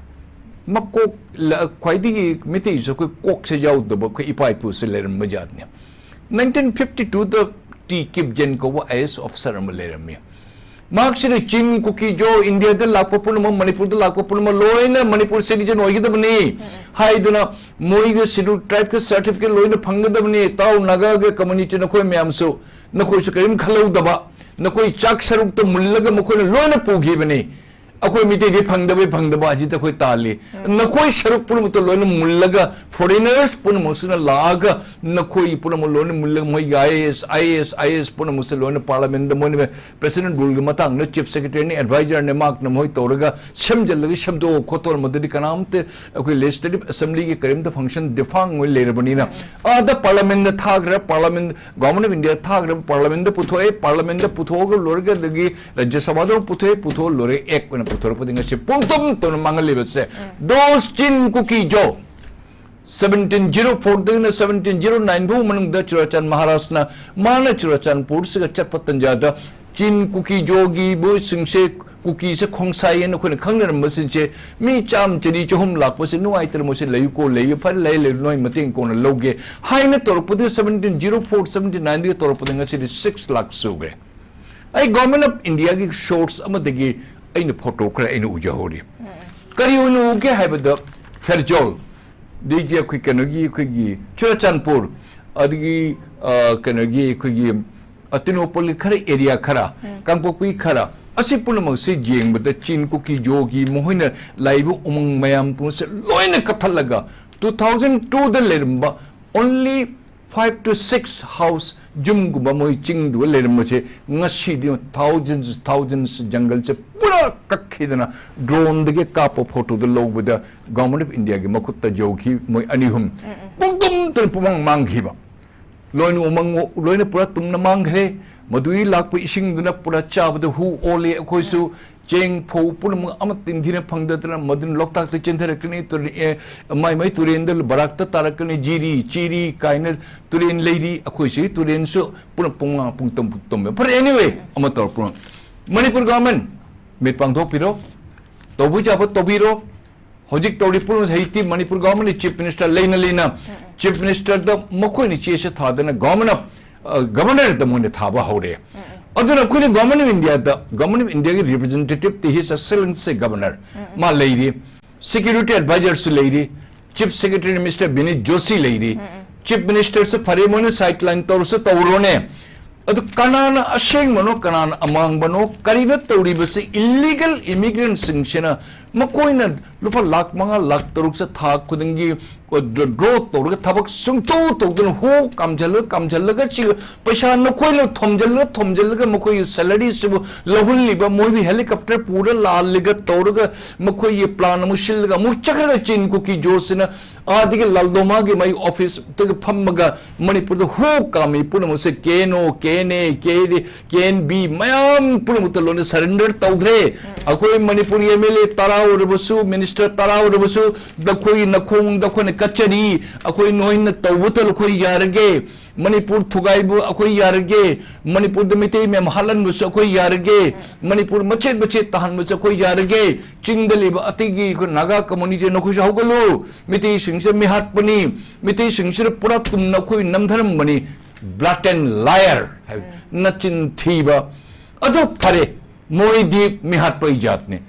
ꯃꯀꯣꯛ ꯂ-, ꯈ꯭ꯋꯥꯏꯗꯒꯤ ꯃꯤꯇꯩꯁꯨ ꯑꯩꯈꯣꯏ ꯀꯣꯛꯁꯦ ꯌꯥꯎꯗꯕ ꯑꯩꯈꯣꯏ ꯏꯄꯥ ꯏꯄꯨꯁꯦ ꯂꯩꯔꯝꯕ ꯖꯥꯠꯅꯤ꯫ Nineteen fifty two ꯗ ꯇꯤ ꯀꯤꯞꯖꯦꯟ ꯀꯧꯕ ꯑꯥꯏ ꯑꯦ ꯑꯦꯁ officer ꯑꯃ ꯂꯩꯔꯝꯃꯤ꯫ ꯃꯍꯥꯛꯁꯤꯅ ꯆꯤꯟ, ꯀꯨꯀꯤ, ꯖꯣ, ꯏꯟꯗꯤꯌꯥꯗ ꯂꯥꯛꯄ ꯄꯨꯝꯅꯃꯛ, ꯃꯅꯤꯄꯨꯔꯗ ꯂꯥꯛꯄ ꯄꯨꯝꯅꯃꯛ ꯂꯣꯏꯅ ꯃꯅꯤꯄꯨꯔ citizen ꯑꯣꯏꯒꯗꯕꯅꯤ ꯍꯥꯏꯗꯨꯅ ꯃꯣꯏꯒ Scheduled Tribe ꯀ certificate ꯂꯣꯏꯅ ꯐꯪꯒꯗꯕꯅꯤ꯫ ꯇꯥꯎ ꯅꯥꯒꯥꯒ community ꯅꯈꯣꯏ ꯃꯌꯥꯝꯁꯨ, ꯅꯈꯣꯏꯁꯨ ꯀꯔꯤꯝ ꯈꯜꯍꯧꯗꯕ, ꯅꯈꯣꯏ ꯆꯥꯛ ꯁꯔꯨꯛꯇ ꯃꯨꯜꯂꯒ ꯃꯈꯣꯏꯅ ꯂꯣꯏꯅ ꯄꯨꯈꯤꯕꯅꯤ꯫ ꯑꯩꯈꯣꯏ ꯃꯤꯇꯩꯗꯤ ꯐꯪꯗꯕꯩ ꯐꯪꯗꯕ ꯑꯁꯤꯗ ꯑꯩꯈꯣꯏ ꯇꯥꯜꯂꯤ꯫ ꯅꯈꯣꯏ ꯁꯔꯨꯛ ꯄꯨꯝꯅꯃꯛꯇ ꯂꯣꯏꯅ ꯃꯨꯜꯂꯒ, foreigners ꯄꯨꯝꯅꯃꯛꯁꯤꯅ ꯂꯥꯛꯑꯒ ꯅꯈꯣꯏ ꯄꯨꯝꯅꯃꯛ ꯂꯣꯏꯅ ꯃꯨꯜꯂꯒ, ꯃꯣꯏꯒꯤ I A S, I A S, I A S ꯄꯨꯝꯅꯃꯛꯁꯦ ꯂꯣꯏꯅ parliament ꯗ ꯃꯣꯏꯅ president rule ꯒꯤ ꯃꯇꯥꯡꯗ chief secretary ꯅꯤ, advisor ꯅꯤ, ꯃꯍꯥꯛꯅ ꯃꯣꯏ ꯇꯧꯔꯒ ꯁꯦꯝꯖꯤꯜꯂꯒ ꯁꯦꯝꯗꯣꯛꯑ ꯈꯣꯠꯇꯣꯛꯑ ꯃꯗꯨꯗꯤ ꯀꯅꯥꯝꯇ ꯑꯩꯈꯣꯏ legislative assembly ꯒꯤ ꯀꯔꯤꯝꯇ function defunct ꯑꯣꯏ ꯂꯩꯔꯕꯅꯤꯅ ꯑꯥꯗ parliament ꯗ ꯊꯥꯈ꯭ꯔꯦ, parliament, Government of India ꯊꯥꯈ꯭ꯔꯦ, parliament ꯗ ꯄꯨꯊꯣꯛꯑꯦ, parliament ꯗ ꯄꯨꯊꯣꯛꯑꯒ ꯂꯣꯏꯔꯒ ꯑꯗꯒꯤ ꯔꯥꯖ꯭ꯌ ꯁꯚꯥꯗ ꯑꯃꯨꯛ ꯄꯨꯊꯣꯛꯑꯦ, ꯄꯨꯊꯣꯛꯑ ꯂꯣꯏꯔꯦ, act ꯑꯣꯏꯅ ꯄꯨꯊꯣꯔꯛꯄꯗꯤ ꯉꯁꯤ ꯄꯨꯡꯇꯨꯝ ꯇꯨꯝꯅ ꯃꯥꯡꯍꯜꯂꯤꯕꯁꯦ꯫ Those ꯆꯤꯟ ꯀꯨꯀꯤ ꯖꯣ seventeen zero four ꯗꯒꯤꯅ seventeen zero nine ꯐꯥꯎ ꯃꯅꯨꯡꯗ ꯆꯨꯔꯥꯆꯥꯟ ꯃꯍꯥꯔꯥꯖꯅ ꯃꯥꯅ ꯆꯨꯔꯥꯆꯥꯟꯄꯨꯔꯁꯤꯒ ꯆꯠꯄ ꯇꯟꯖꯥꯗ ꯆꯤꯟ ꯀꯨꯀꯤ ꯖꯣꯒꯤ ꯃꯣꯏꯁꯤꯡꯁꯦ, ꯀꯨꯀꯤꯁꯦ ꯈꯣꯡꯁꯥꯏ ꯍꯥꯏꯅ ꯑꯩꯈꯣꯏꯅ ꯈꯪꯅꯔꯝꯕꯁꯤꯡꯁꯦ ꯃꯤ ꯆꯥꯝ ꯆꯅꯤ ꯆꯍꯨꯝ ꯂꯥꯛꯄꯁꯦ ꯅꯨꯡꯉꯥꯏꯇꯅ ꯃꯣꯏꯁꯦ ꯂꯩꯌꯨꯀꯣ, ꯂꯩꯌꯨ, ꯐꯔꯦ, ꯂꯩ, ꯂꯩ, ꯅꯣꯏ ꯃꯇꯦꯡ ꯀꯣꯟꯅ ꯂꯧꯒꯦ ꯍꯥꯏꯅ ꯇꯧꯔꯛꯄꯗ seventeen zero four seventy nine ꯗꯒꯤ ꯇꯧꯔꯛꯄꯗ ꯉꯁꯤꯗꯤ six ꯂꯥꯛ ꯁꯨꯈ꯭ꯔꯦ꯫ ꯑꯩ Government of India ꯒꯤ source ꯑꯃꯗꯒꯤ ꯑꯩꯅ photo ꯈꯔ ꯑꯩꯅ ꯎꯖꯍꯧꯔꯤ꯫ ꯀꯔꯤ ꯑꯣꯏꯅ ꯎꯒꯦ ꯍꯥꯏꯕꯗ ꯐꯦꯔꯖꯣꯜ, ꯑꯗꯒꯤ ꯑꯩꯈꯣꯏ ꯀꯩꯅꯣꯒꯤ, ꯑꯩꯈꯣꯏꯒꯤ ꯆꯨꯔꯆꯥꯟꯄꯨꯔ, ꯑꯗꯒꯤ, ꯑ, ꯀꯩꯅꯣꯒꯤ ꯑꯩꯈꯣꯏꯒꯤ, ꯑ, ꯇꯦꯡꯅꯧꯄꯜꯒꯤ ꯈꯔ area ꯈꯔ, ꯀꯥꯡꯄꯣꯛꯄꯤ ꯈꯔ, ꯑꯁꯤ ꯄꯨꯝꯅꯃꯛꯁꯦ ꯌꯦꯡꯕꯗ ꯆꯤꯟ ꯀꯨꯀꯤ ꯖꯣꯒꯤ ꯃꯈꯣꯏꯅ ꯂꯥꯛꯏꯕ ꯎꯃꯪ ꯃꯌꯥꯝ ꯄꯨꯝꯕꯁꯦ ꯂꯣꯏꯅ ꯀꯛꯊꯠꯂꯒ two thousand two ꯗ ꯂꯩꯔꯝꯕ only five to six house, ꯌꯨꯝꯒꯨꯝꯕ ꯃꯣꯏ ꯆꯤꯡꯗꯨꯒ ꯂꯩꯔꯝꯕꯁꯦ ꯉꯁꯤꯗꯤ thousands, thousands ꯖꯪꯒꯜꯁꯦ ꯄꯨꯔꯥ ꯀꯛꯈꯤꯗꯅ drone ꯗꯒꯤ ꯀꯥꯞꯄ photo ꯗ ꯂꯧꯕꯗ Government of India ꯒꯤ ꯃꯈꯨꯠꯇ ꯌꯧꯈꯤ꯫ ꯃꯣꯏ ꯑꯅꯤ ꯑꯍꯨꯝ ꯄꯨꯡꯇꯨꯝꯇ ꯄꯨꯡꯃꯥꯡ ꯃꯥꯡꯈꯤꯕ꯫ ꯂꯣꯏꯅ ꯎꯃꯪ ꯂꯣꯏꯅ ꯄꯨꯔꯥ ꯇꯨꯝꯅ ꯃꯥꯡꯈ꯭ꯔꯦ꯫ ꯃꯗꯨꯒꯤ ꯂꯥꯛꯄ ꯏꯁꯤꯡꯗꯨꯅ ꯄꯨꯔꯥ ꯆꯥꯕꯗ ꯍꯨ ꯑꯣꯜꯂꯦ꯫ ꯑꯩꯈꯣꯏꯁꯨ ꯆꯦꯡ ꯐꯧ ꯄꯨꯝꯅꯃꯛ ꯑꯃꯠꯇ ꯅꯤꯡꯊꯤꯅ ꯐꯪꯗꯗꯅ ꯃꯗꯨꯅ ꯂꯣꯛꯇꯥꯛꯇ ꯆꯦꯟꯊꯔꯛꯀꯅꯤ, ꯇꯨꯔꯦ-, ꯑꯦ, ꯃꯥꯏ ꯃꯥꯏ ꯇꯨꯔꯦꯟꯗ ꯕꯔꯥꯛꯇ ꯇꯥꯔꯛꯀꯅꯤ, ꯖꯤꯔꯤ ꯆꯤꯔꯤ ꯀꯥꯏꯅ ꯇꯨꯔꯦꯟ ꯂꯩꯔꯤ꯫ ꯑꯩꯈꯣꯏꯁꯤ ꯇꯨꯔꯦꯟꯁꯨ ꯄꯨꯔꯥ ꯄꯨꯡꯉꯥ ꯄꯨꯡꯇꯝ ꯄꯨꯡꯇꯝ꯫ ꯐꯔꯦ, anyway, ꯑꯃ ꯇꯧꯔꯛꯄ꯫ ꯃꯅꯤꯄꯨꯔ ꯒꯚꯔꯟꯃꯦꯟ ꯃꯤꯠ ꯄꯥꯡꯊꯣꯛꯄꯤꯔꯣ꯫ ꯇꯧꯕ ꯌꯥꯕ ꯇꯧꯕꯤꯔꯣ꯫ ꯍꯧꯖꯤꯛ ꯇꯧꯔꯤ ꯄꯨꯝꯅꯃꯛ ꯍꯧꯖꯤꯛꯇꯤ ꯃꯅꯤꯄꯨꯔ ꯒꯚꯔꯟꯃꯦꯟꯠ ꯆꯤꯐ ꯃꯤꯅꯤꯁꯇꯔ ꯂꯩꯅ ꯂꯩꯅ ꯆꯤꯐ ꯃꯤꯅꯤꯁꯇꯔꯗ ꯃꯈꯣꯏꯅ ꯆꯦꯁꯦ ꯊꯥꯗꯅ ꯒꯚꯔꯟꯃꯦꯟꯠ ꯑꯣꯐ, ꯑ, ꯒꯚꯔꯅꯔꯗ ꯃꯣꯏꯅ ꯊꯥꯕ ꯍꯧꯔꯦ꯫ ꯑꯗꯨꯅ ꯑꯩꯈꯣꯏꯅ ꯒꯚꯔꯟꯃꯦꯟꯠ ꯑꯣꯐ ꯏꯟꯗꯤꯌꯥꯗ, ꯒꯚꯔꯟꯃꯦꯟꯠ ꯑꯣꯐ ꯏꯟꯗꯤꯌꯥꯒꯤ ꯔꯤꯄ꯭ꯔꯖꯦꯟꯇꯦꯇꯤꯚꯇꯤ His Excellency Governor ꯃꯥ ꯂꯩꯔꯤ, ꯁꯦꯀ꯭ꯔꯦꯇꯔꯤ ꯑꯦꯗꯚꯥꯏꯖꯔꯁꯨ ꯂꯩꯔꯤ, ꯆꯤꯐ ꯁꯦꯀ꯭ꯔꯦꯇꯔꯤ ꯃꯤꯁꯇꯔ ꯕꯤꯅꯤꯠ ꯖꯣꯁꯤ ꯂꯩꯔꯤ꯫ ꯆꯤꯐ ꯃꯤꯅꯤꯁꯇꯔꯁꯨ ꯐꯔꯦ, ꯃꯣꯏꯅ ꯁꯥꯏꯠ ꯂꯥꯏꯟ ꯇꯧꯔꯁꯨ ꯇꯧꯔꯣꯅꯦ꯫ ꯑꯗꯨ ꯀꯅꯥꯅ ꯑꯁꯦꯡꯕꯅꯣ, ꯀꯅꯥꯅ ꯑꯃꯥꯡꯕꯅꯣ, ꯀꯔꯤꯅꯣ ꯇꯧꯔꯤꯕꯁꯤ? ꯏꯜꯂꯤꯒꯦꯜ ꯏꯃꯤꯒ꯭ꯔꯦꯟꯠꯁꯤꯡꯁꯤꯅ ꯃꯈꯣꯏꯅ ꯂꯨꯄꯥ ꯂꯥꯈ ꯃꯉꯥ, ꯂꯥꯈ ꯇꯔꯨꯛꯁꯦ ꯊꯥ ꯈꯨꯗꯤꯡꯒꯤ ꯗ꯭ꯔꯣ ꯇꯧꯔꯒ ꯊꯕꯛ ꯁꯨꯡꯇꯧ ꯇꯧꯗꯅ ꯍꯣ ꯀꯥꯝꯖꯜꯂꯒ, ꯀꯥꯝꯖꯜꯂꯒ ꯁꯤ ꯄꯩꯁꯥ ꯅꯈꯣꯏꯅ ꯊꯣꯝꯖꯜꯂ, ꯊꯣꯝꯖꯜꯂꯒ ꯃꯈꯣꯏꯒꯤ ꯁꯦꯂꯔꯤꯁꯤꯕꯨ ꯂꯧꯍꯜꯂꯤꯕ, ꯃꯣꯏꯕꯨ ꯍꯦꯂꯤꯀꯣꯞꯇꯔ ꯄꯨꯔ ꯂꯥꯜꯂꯒ ꯇꯧꯔꯒ ꯃꯈꯣꯏꯒꯤ ꯄ꯭ꯂꯥꯟ ꯑꯃꯨꯛ ꯁꯤꯜꯂꯒ ꯑꯃꯨꯛ ꯆꯠꯈ꯭ꯔꯒ ꯆꯤꯟ ꯀꯨꯀꯤ ꯖꯣꯁꯤꯅ ꯑꯥꯗꯒꯤ ꯂꯥꯜꯗꯣꯃꯥꯒꯤ ꯃꯥꯒꯤ ꯑꯣꯐꯤꯁꯇꯒ ꯐꯝꯃꯒ ꯃꯅꯤꯄꯨꯔꯗ ꯍꯨ ꯀꯥꯝꯃꯤ ꯄꯨꯝꯅꯃꯛꯁꯦ K N O, K N A, K N B ꯃꯌꯥꯝ ꯄꯨꯝꯅꯃꯛꯇ ꯂꯣꯏꯅ ꯁꯔꯦꯟꯗꯔ ꯇꯧꯈ꯭ꯔꯦ꯫ ꯑꯩꯈꯣꯏ ꯃꯅꯤꯄꯨꯔꯒꯤ ꯑꯦꯝ ꯑꯦꯜ ꯑꯦ ꯇꯔꯥ ꯑꯣꯏꯔꯕꯁꯨ, ꯃꯤꯅꯤꯁꯇꯔ ꯇꯔꯥ ꯑꯣꯏꯔꯕꯁꯨ, ꯅꯈꯣꯏꯒꯤ ꯅꯈꯣꯡꯗ ꯑꯩꯈꯣꯏꯅ ꯀꯠꯆꯔꯤ, ꯑꯩꯈꯣꯏ ꯅꯣꯏꯅ ꯇꯧꯕꯇ ꯑꯩꯈꯣꯏ ꯌꯥꯔꯒꯦ꯫ ꯃꯅꯤꯄꯨꯔ ꯊꯨꯒꯥꯏꯕ ꯑꯩꯈꯣꯏ ꯌꯥꯔꯒꯦ, ꯃꯅꯤꯄꯨꯔꯗ ꯃꯩꯇꯩ ꯃꯌꯥꯝ ꯍꯥꯠꯍꯟꯕꯁꯨ ꯑꯩꯈꯣꯏ ꯌꯥꯔꯒꯦ, ꯃꯅꯤꯄꯨꯔ ꯃꯆꯦꯠ ꯃꯆꯦꯠ ꯇꯥꯍꯟꯕꯁꯨ ꯑꯩꯈꯣꯏ ꯌꯥꯔꯒꯦ, ꯆꯤꯡꯗ ꯂꯩꯕ ꯑꯇꯩꯒꯤ ꯑꯩꯈꯣꯏ ꯅꯥꯒꯥ ꯀꯝꯃꯨꯅꯤꯇꯤ ꯅꯈꯣꯏꯁꯨ ꯍꯧꯒꯠꯂꯨ, ꯃꯩꯇꯩꯁꯤꯡꯁꯦ ꯃꯤꯍꯥꯠꯄꯅꯤ, ꯃꯩꯇꯩꯁꯤꯡꯁꯤꯗ ꯄꯨꯔꯥ ꯇꯨꯝꯅ ꯑꯩꯈꯣꯏ ꯅꯝꯊꯔꯝꯕꯅꯤ, blatant liar ꯍꯥꯏꯕ ꯅꯆꯤꯟ ꯊꯤꯕ꯫ ꯑꯗꯨ ꯐꯔꯦ, ꯃꯣꯏꯗꯤ ꯃꯤꯍꯥꯠꯄꯒꯤ ꯖꯥꯠꯅꯤ꯫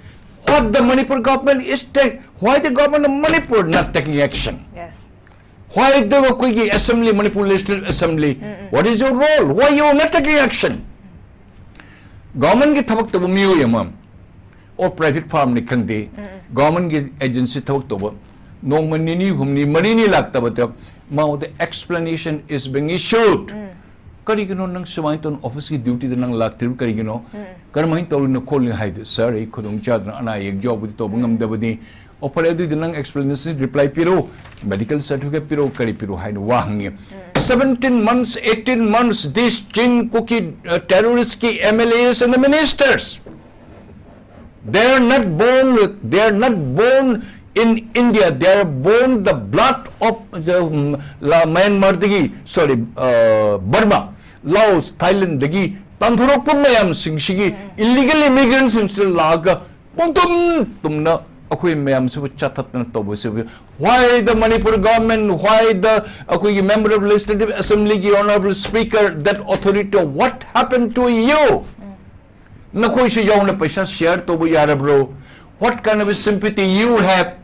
What the Manipur government is take, why the government of Manipur not taking action? Yes. Why the ꯑꯩꯈꯣꯏꯒꯤ assembly, Manipur Legislative Assembly? What is your role? Why you are not taking action? ꯒꯣꯔꯃꯦꯟꯒꯤ ꯊꯕꯛ ꯇꯧꯕ ꯃꯤꯑꯣꯏ ꯑꯃ ꯑꯣꯔ ꯄ꯭ꯔꯥꯏꯚꯦꯠ ꯐꯥꯔꯝꯅꯤ ꯈꯪꯗꯦ, ꯒꯣꯔꯃꯦꯟꯒꯤ ꯑꯦꯖꯦꯟꯁꯤ ꯊꯕꯛ ꯇꯧꯕ ꯅꯣꯡꯃ ꯅꯤꯅꯤ ꯍꯨꯝꯅꯤ ꯃꯔꯤꯅꯤ ꯂꯥꯛꯇꯕꯗ ꯃꯉꯣꯟꯗ explanation is being issued. ꯀꯔꯤꯒꯤꯅꯣ ꯅꯪ ꯁꯨꯃꯥꯏꯅ ꯇꯧꯅ ꯑꯣꯐꯤꯁꯀꯤ ꯗ꯭ꯌꯨꯇꯤꯗ ꯅꯪ ꯂꯥꯛꯇ꯭ꯔꯤꯕ ꯀꯔꯤꯒꯤꯅꯣ? ꯀꯔꯝꯍꯥꯏꯅ ꯇꯧꯔꯤꯅꯣ ꯈꯣꯠꯂꯤꯅꯣ ꯍꯥꯏꯗꯤ, "ꯁꯥꯔ, ꯑꯩ ꯈꯨꯗꯣꯡ ꯆꯥꯗꯅ ꯑꯅꯥ ꯑꯌꯦꯛ ꯌꯥꯎꯕꯗꯤ ꯇꯧꯕ ꯉꯝꯗꯕꯅꯤ, ꯑꯣ, ꯐꯔꯦ, ꯑꯗꯨꯏꯗꯤ ꯅꯪ explanation, reply ꯄꯤꯔꯣ, medical certificate ꯄꯤꯔꯣ, ꯀꯔꯤ ꯄꯤꯔꯣ ꯍꯥꯏꯅ ꯋꯥ ꯍꯪꯉꯤ꯫ Seventeen months, eighteen months, these Chin Kuki, uh, terrorist ꯀꯤ M L As and the ministers, they are not born, they are not born in India, they are born the blood of the, um, la-, Myanmar ꯗꯒꯤ, sorry, uh, Burma, Laos, Thailand ꯗꯒꯤ ꯇꯥꯟꯊꯣꯔꯛꯄ ꯃꯌꯥꯝꯁꯤꯡꯁꯤꯒꯤ illegal immigrants ꯁꯤꯡꯁꯤꯗ ꯂꯥꯛꯑꯒ ꯄꯨꯡꯇꯨꯝ ꯇꯨꯝꯅ ꯑꯩꯈꯣꯏ ꯃꯌꯥꯝꯁꯤꯕꯨ ꯆꯥꯊꯠꯇꯅ ꯇꯧꯕꯁꯤꯕꯨ, why the Manipur government, why the ꯑꯩꯈꯣꯏꯒꯤ member of legislative assembly ꯒꯤ honorable speaker, that authority, what happened to you? ꯅꯈꯣꯏꯁꯨ ꯌꯥꯎꯅ ꯄꯩꯁꯥ share ꯇꯧꯕ ꯌꯥꯔꯕ꯭ꯔꯣ? What kind of a sympathy you have?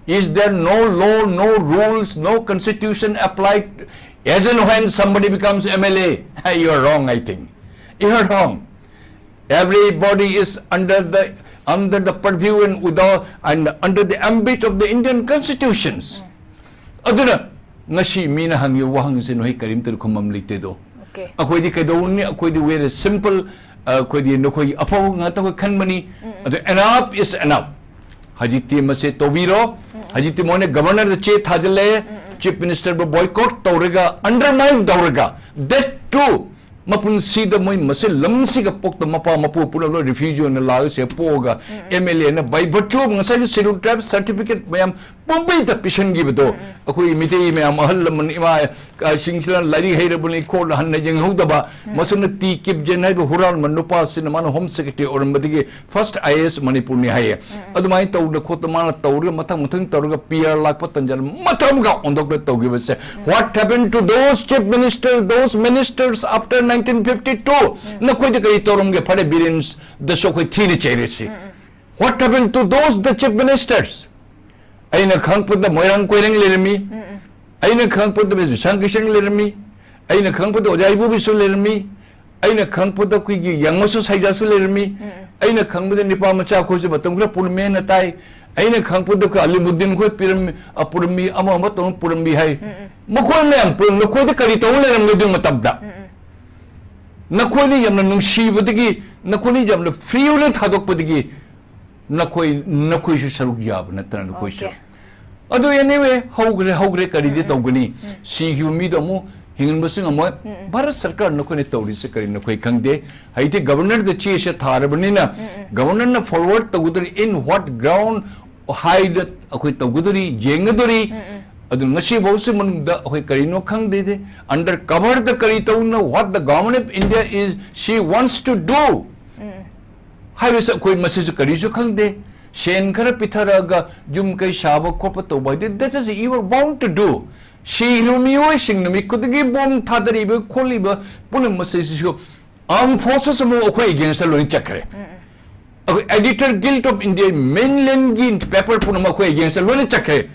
Is there no law, no rules, no constitution applied as and when somebody becomes M L A? You are wrong, I think. You are wrong. Everybody is under the, under the purview and without, and under the ambit of the Indian constitutions. ꯑꯗꯨꯅ ꯉꯁꯤ ꯃꯤꯅ ꯍꯪꯉꯤꯕ ꯋꯥꯍꯪꯁꯦ ꯅꯈꯣꯏ ꯀꯔꯤꯝꯇ ꯈꯨꯝꯐꯝ ꯂꯩꯇꯦꯗꯣ꯫ Okay. ꯑꯩꯈꯣꯏꯗꯤ ꯀꯩꯗꯧꯅꯤ? ꯑꯩꯈꯣꯏꯗꯤ very simple, ꯑꯩꯈꯣꯏꯗꯤ ꯅꯈꯣꯏꯒꯤ ꯑꯐꯕ ꯉꯥꯛꯇ ꯑꯩꯈꯣꯏ ꯈꯟꯕꯅꯤ꯫ ꯑꯗꯨ enough is enough꯫ ꯍꯧꯖꯤꯛꯇꯤ ꯃꯁꯦ ꯇꯧꯕꯤꯔꯣ꯫ ꯍꯧꯖꯤꯛꯇꯤ ꯃꯣꯏꯅ governorꯗ ꯆꯦ ꯊꯥꯖꯤꯜꯂꯦ, chief ministerꯕꯨ boycott ꯇꯧꯔꯒ, undermine ꯇꯧꯔꯒ, that too ꯃꯄꯨꯟꯁꯤꯗ ꯃꯣꯏ ꯃꯁꯦ ꯂꯝꯁꯤꯒ ꯄꯣꯛꯇ ꯃꯄꯥ ꯃꯄꯨ ꯄꯨꯝꯅꯃꯛ ꯂꯣꯏ refugee ꯑꯣꯏꯅ ꯂꯥꯛꯑꯒ ꯁꯤꯗ ꯄꯣꯛꯑꯒ M L A ꯅ by virtue of ꯉꯁꯥꯏꯒꯤ scheduled tribe certificate ꯃꯌꯥꯝ ꯄꯨꯝꯕꯩꯗ ꯄꯤꯁꯟꯈꯤꯕꯗꯣ, ꯑꯩꯈꯣꯏ ꯃꯤꯇꯩ ꯃꯌꯥꯝ ꯑꯍꯜ ꯂꯃꯟ ꯏꯃꯥ, ꯑ, ꯁꯤꯡꯁꯤꯅ ꯂꯥꯏꯔꯤꯛ ꯍꯩꯔꯕꯅꯤ ꯈꯣꯠꯂ ꯍꯟꯅ ꯌꯦꯡꯍꯧꯗꯕ, ꯃꯁꯤꯅ ꯇꯤ ꯀꯤꯞꯖꯦꯟ ꯍꯥꯏꯕ ꯍꯨꯔꯥꯟꯕ ꯅꯨꯄꯥꯁꯤꯅ ꯃꯥꯅ home secretary ꯑꯣꯏꯔꯝꯕꯗꯒꯤ first I A S ꯃꯅꯤꯄꯨꯔꯅꯤ ꯍꯥꯏꯌꯦ꯫ ꯑꯗꯨꯃꯥꯏꯅ ꯇꯧꯗꯅ ꯈꯣꯠꯇꯅ ꯃꯥꯅ ꯇꯧꯔꯒ ꯃꯊꯪ ꯃꯊꯪ ꯇꯧꯔꯒ P R ꯂꯥꯛꯄ ꯇꯟꯖꯥ ꯃꯊꯪ ꯑꯃꯒ ꯑꯣꯟꯊꯣꯛꯇ ꯇꯧꯈꯤꯕꯁꯦ꯫ What happened to those chief minister, those ministers after nineteen fifty-two? ꯅꯈꯣꯏꯗ ꯀꯔꯤ ꯇꯧꯔꯝꯒꯦ? ꯐꯔꯦ, ꯕꯤꯔꯦꯟꯗꯁꯨ ꯑꯩꯈꯣꯏ ꯊꯤꯅ ꯆꯩꯔꯁꯤ꯫ What happened to those the chief ministers? ꯑꯩꯅ ꯈꯪꯉꯛꯄꯗ ꯃꯣꯏꯔꯥꯡ ꯀꯣꯏꯔꯦꯡ ꯂꯩꯔꯝꯃꯤ꯫ ꯑꯩꯅ ꯈꯪꯉꯛꯄꯗ ꯖꯨꯁꯥꯡ ꯀꯤꯁꯟ ꯂꯩꯔꯝꯃꯤ꯫ ꯑꯩꯅ ꯈꯪꯉꯛꯄꯗ ꯑꯣꯖꯥ ꯏꯕꯣꯕꯤꯁꯨ ꯂꯩꯔꯝꯃꯤ꯫ ꯑꯩꯅ ꯈꯪꯉꯛꯄꯗ ꯑꯩꯈꯣꯏꯒꯤ ꯌꯥꯡꯃꯁꯨ ꯁꯩꯖꯥꯁꯨ ꯂꯩꯔꯝꯃꯤ꯫ ꯑꯩꯅ ꯈꯪꯕꯗ ꯅꯤꯄꯥ ꯃꯆꯥ ꯑꯩꯈꯣꯏꯁꯨ ꯃꯇꯝ ꯈꯔ ꯄꯨꯔꯝꯃꯦꯅ ꯇꯥꯏ꯫ ꯑꯩꯅ ꯈꯪꯉꯛꯄꯗ ꯑꯩꯈꯣꯏ ꯑꯂꯤꯃꯨꯗꯤꯟ ꯑꯩꯈꯣꯏ ꯄꯤꯔꯝꯃꯤ, ꯑ, ꯄꯨꯔꯝꯃꯤ, ꯑꯃ ꯑꯃ ꯇꯧꯔ ꯄꯨꯔꯝꯃꯤ ꯍꯥꯏ꯫ ꯃꯈꯣꯏ ꯃꯌꯥꯝ ꯄꯨꯔꯝ-, ꯅꯈꯣꯏꯗ ꯀꯔꯤ ꯇꯧꯔ ꯂꯩꯔꯝꯒꯦ ꯑꯗꯨꯒꯤ ꯃꯇꯝꯗ? ꯅꯈꯣꯏꯅ ꯌꯥꯝꯅ ꯅꯨꯡꯁꯤꯕꯗꯒꯤ, ꯅꯈꯣꯏꯅ ꯌꯥꯝꯅ free ꯑꯣꯏꯅ ꯊꯥꯗꯣꯛꯄꯗꯒꯤ ꯅꯈꯣꯏ ꯅꯈꯣꯏꯁꯨ ꯁꯔꯨꯛ ꯌꯥꯕ ꯅꯠꯇꯅ ꯅꯈꯣꯏꯁꯨ Okay. ꯑꯗꯨ anyway ꯍꯧꯈ꯭ꯔꯦ ꯍꯧꯈ꯭ꯔꯦ ꯀꯔꯤꯗꯤ ꯇꯧꯒꯅꯤ? ꯁꯤꯈꯤꯕ ꯃꯤꯗꯣ ꯑꯃꯨꯛ ꯍꯤꯡꯍꯟꯕꯁꯨ ꯉꯝꯃꯣꯏ. ꯚꯥꯔꯠ ꯁꯔꯀꯥꯔ ꯅꯈꯣꯏꯅ ꯇꯧꯔꯤꯁꯦ ꯀꯔꯤ ꯅꯈꯣꯏ ꯈꯪꯗꯦ. ꯍꯧꯖꯤꯛꯇꯤ ꯒꯕꯔꯅꯔꯗ ꯆꯦꯁꯦ ꯊꯥꯔꯕꯅꯤꯅ ꯒꯕꯔꯅꯔꯅ forward ꯇꯧꯒꯗꯧꯔꯤ in what ground ꯍꯥꯏꯗ ꯑꯩꯈꯣꯏ ꯇꯧꯒꯗꯧꯔꯤ ꯌꯦꯡꯒꯗꯧꯔꯤ. ꯑꯗꯨꯅ ꯉꯁꯤ ꯐꯥꯎꯁꯤ ꯃꯅꯨꯡꯗ ꯑꯩꯈꯣꯏ ꯀꯔꯤꯅꯣ ꯈꯪꯗꯦ. Under cover ꯗ ꯀꯔꯤ ꯇꯧꯅ what the government of India is she wants to do ꯍꯥꯏꯕꯁꯤ ꯑꯩꯈꯣꯏ ꯃꯁꯤꯁꯨ ꯀꯔꯤꯁꯨ ꯈꯪꯗꯦ. ꯁꯦꯟ ꯈꯔ ꯄꯤꯊꯔꯛꯑꯒ ꯌꯨꯝ ꯀꯩ ꯁꯥꯕ ꯈꯣꯠꯄ ꯇꯧꯕ ꯍꯥꯏꯗꯤ that is you are bound to do. ꯁꯤꯈ꯭ꯔꯤꯕ ꯃꯤꯑꯣꯏꯁꯤꯡ ꯅꯨꯃꯤꯠ ꯈꯨꯗꯤꯡꯒꯤ ꯕꯣꯝ ꯊꯥꯗꯔꯤꯕ ꯈꯣꯠꯂꯤꯕ ꯄꯨꯝꯅꯃꯛ ꯃꯁꯤꯁꯤꯁꯨ armed forces ꯑꯃꯨꯛ ꯑꯩꯈꯣꯏ against ꯂꯣꯏꯅ ꯆꯠꯈ꯭ꯔꯦ. ꯑꯩꯈꯣꯏ editor guild of India mainland ꯒꯤ paper ꯄꯨꯝꯅꯃꯛ ꯑꯩꯈꯣꯏ against ꯂꯣꯏꯅ ꯆꯠꯈ꯭ꯔꯦ.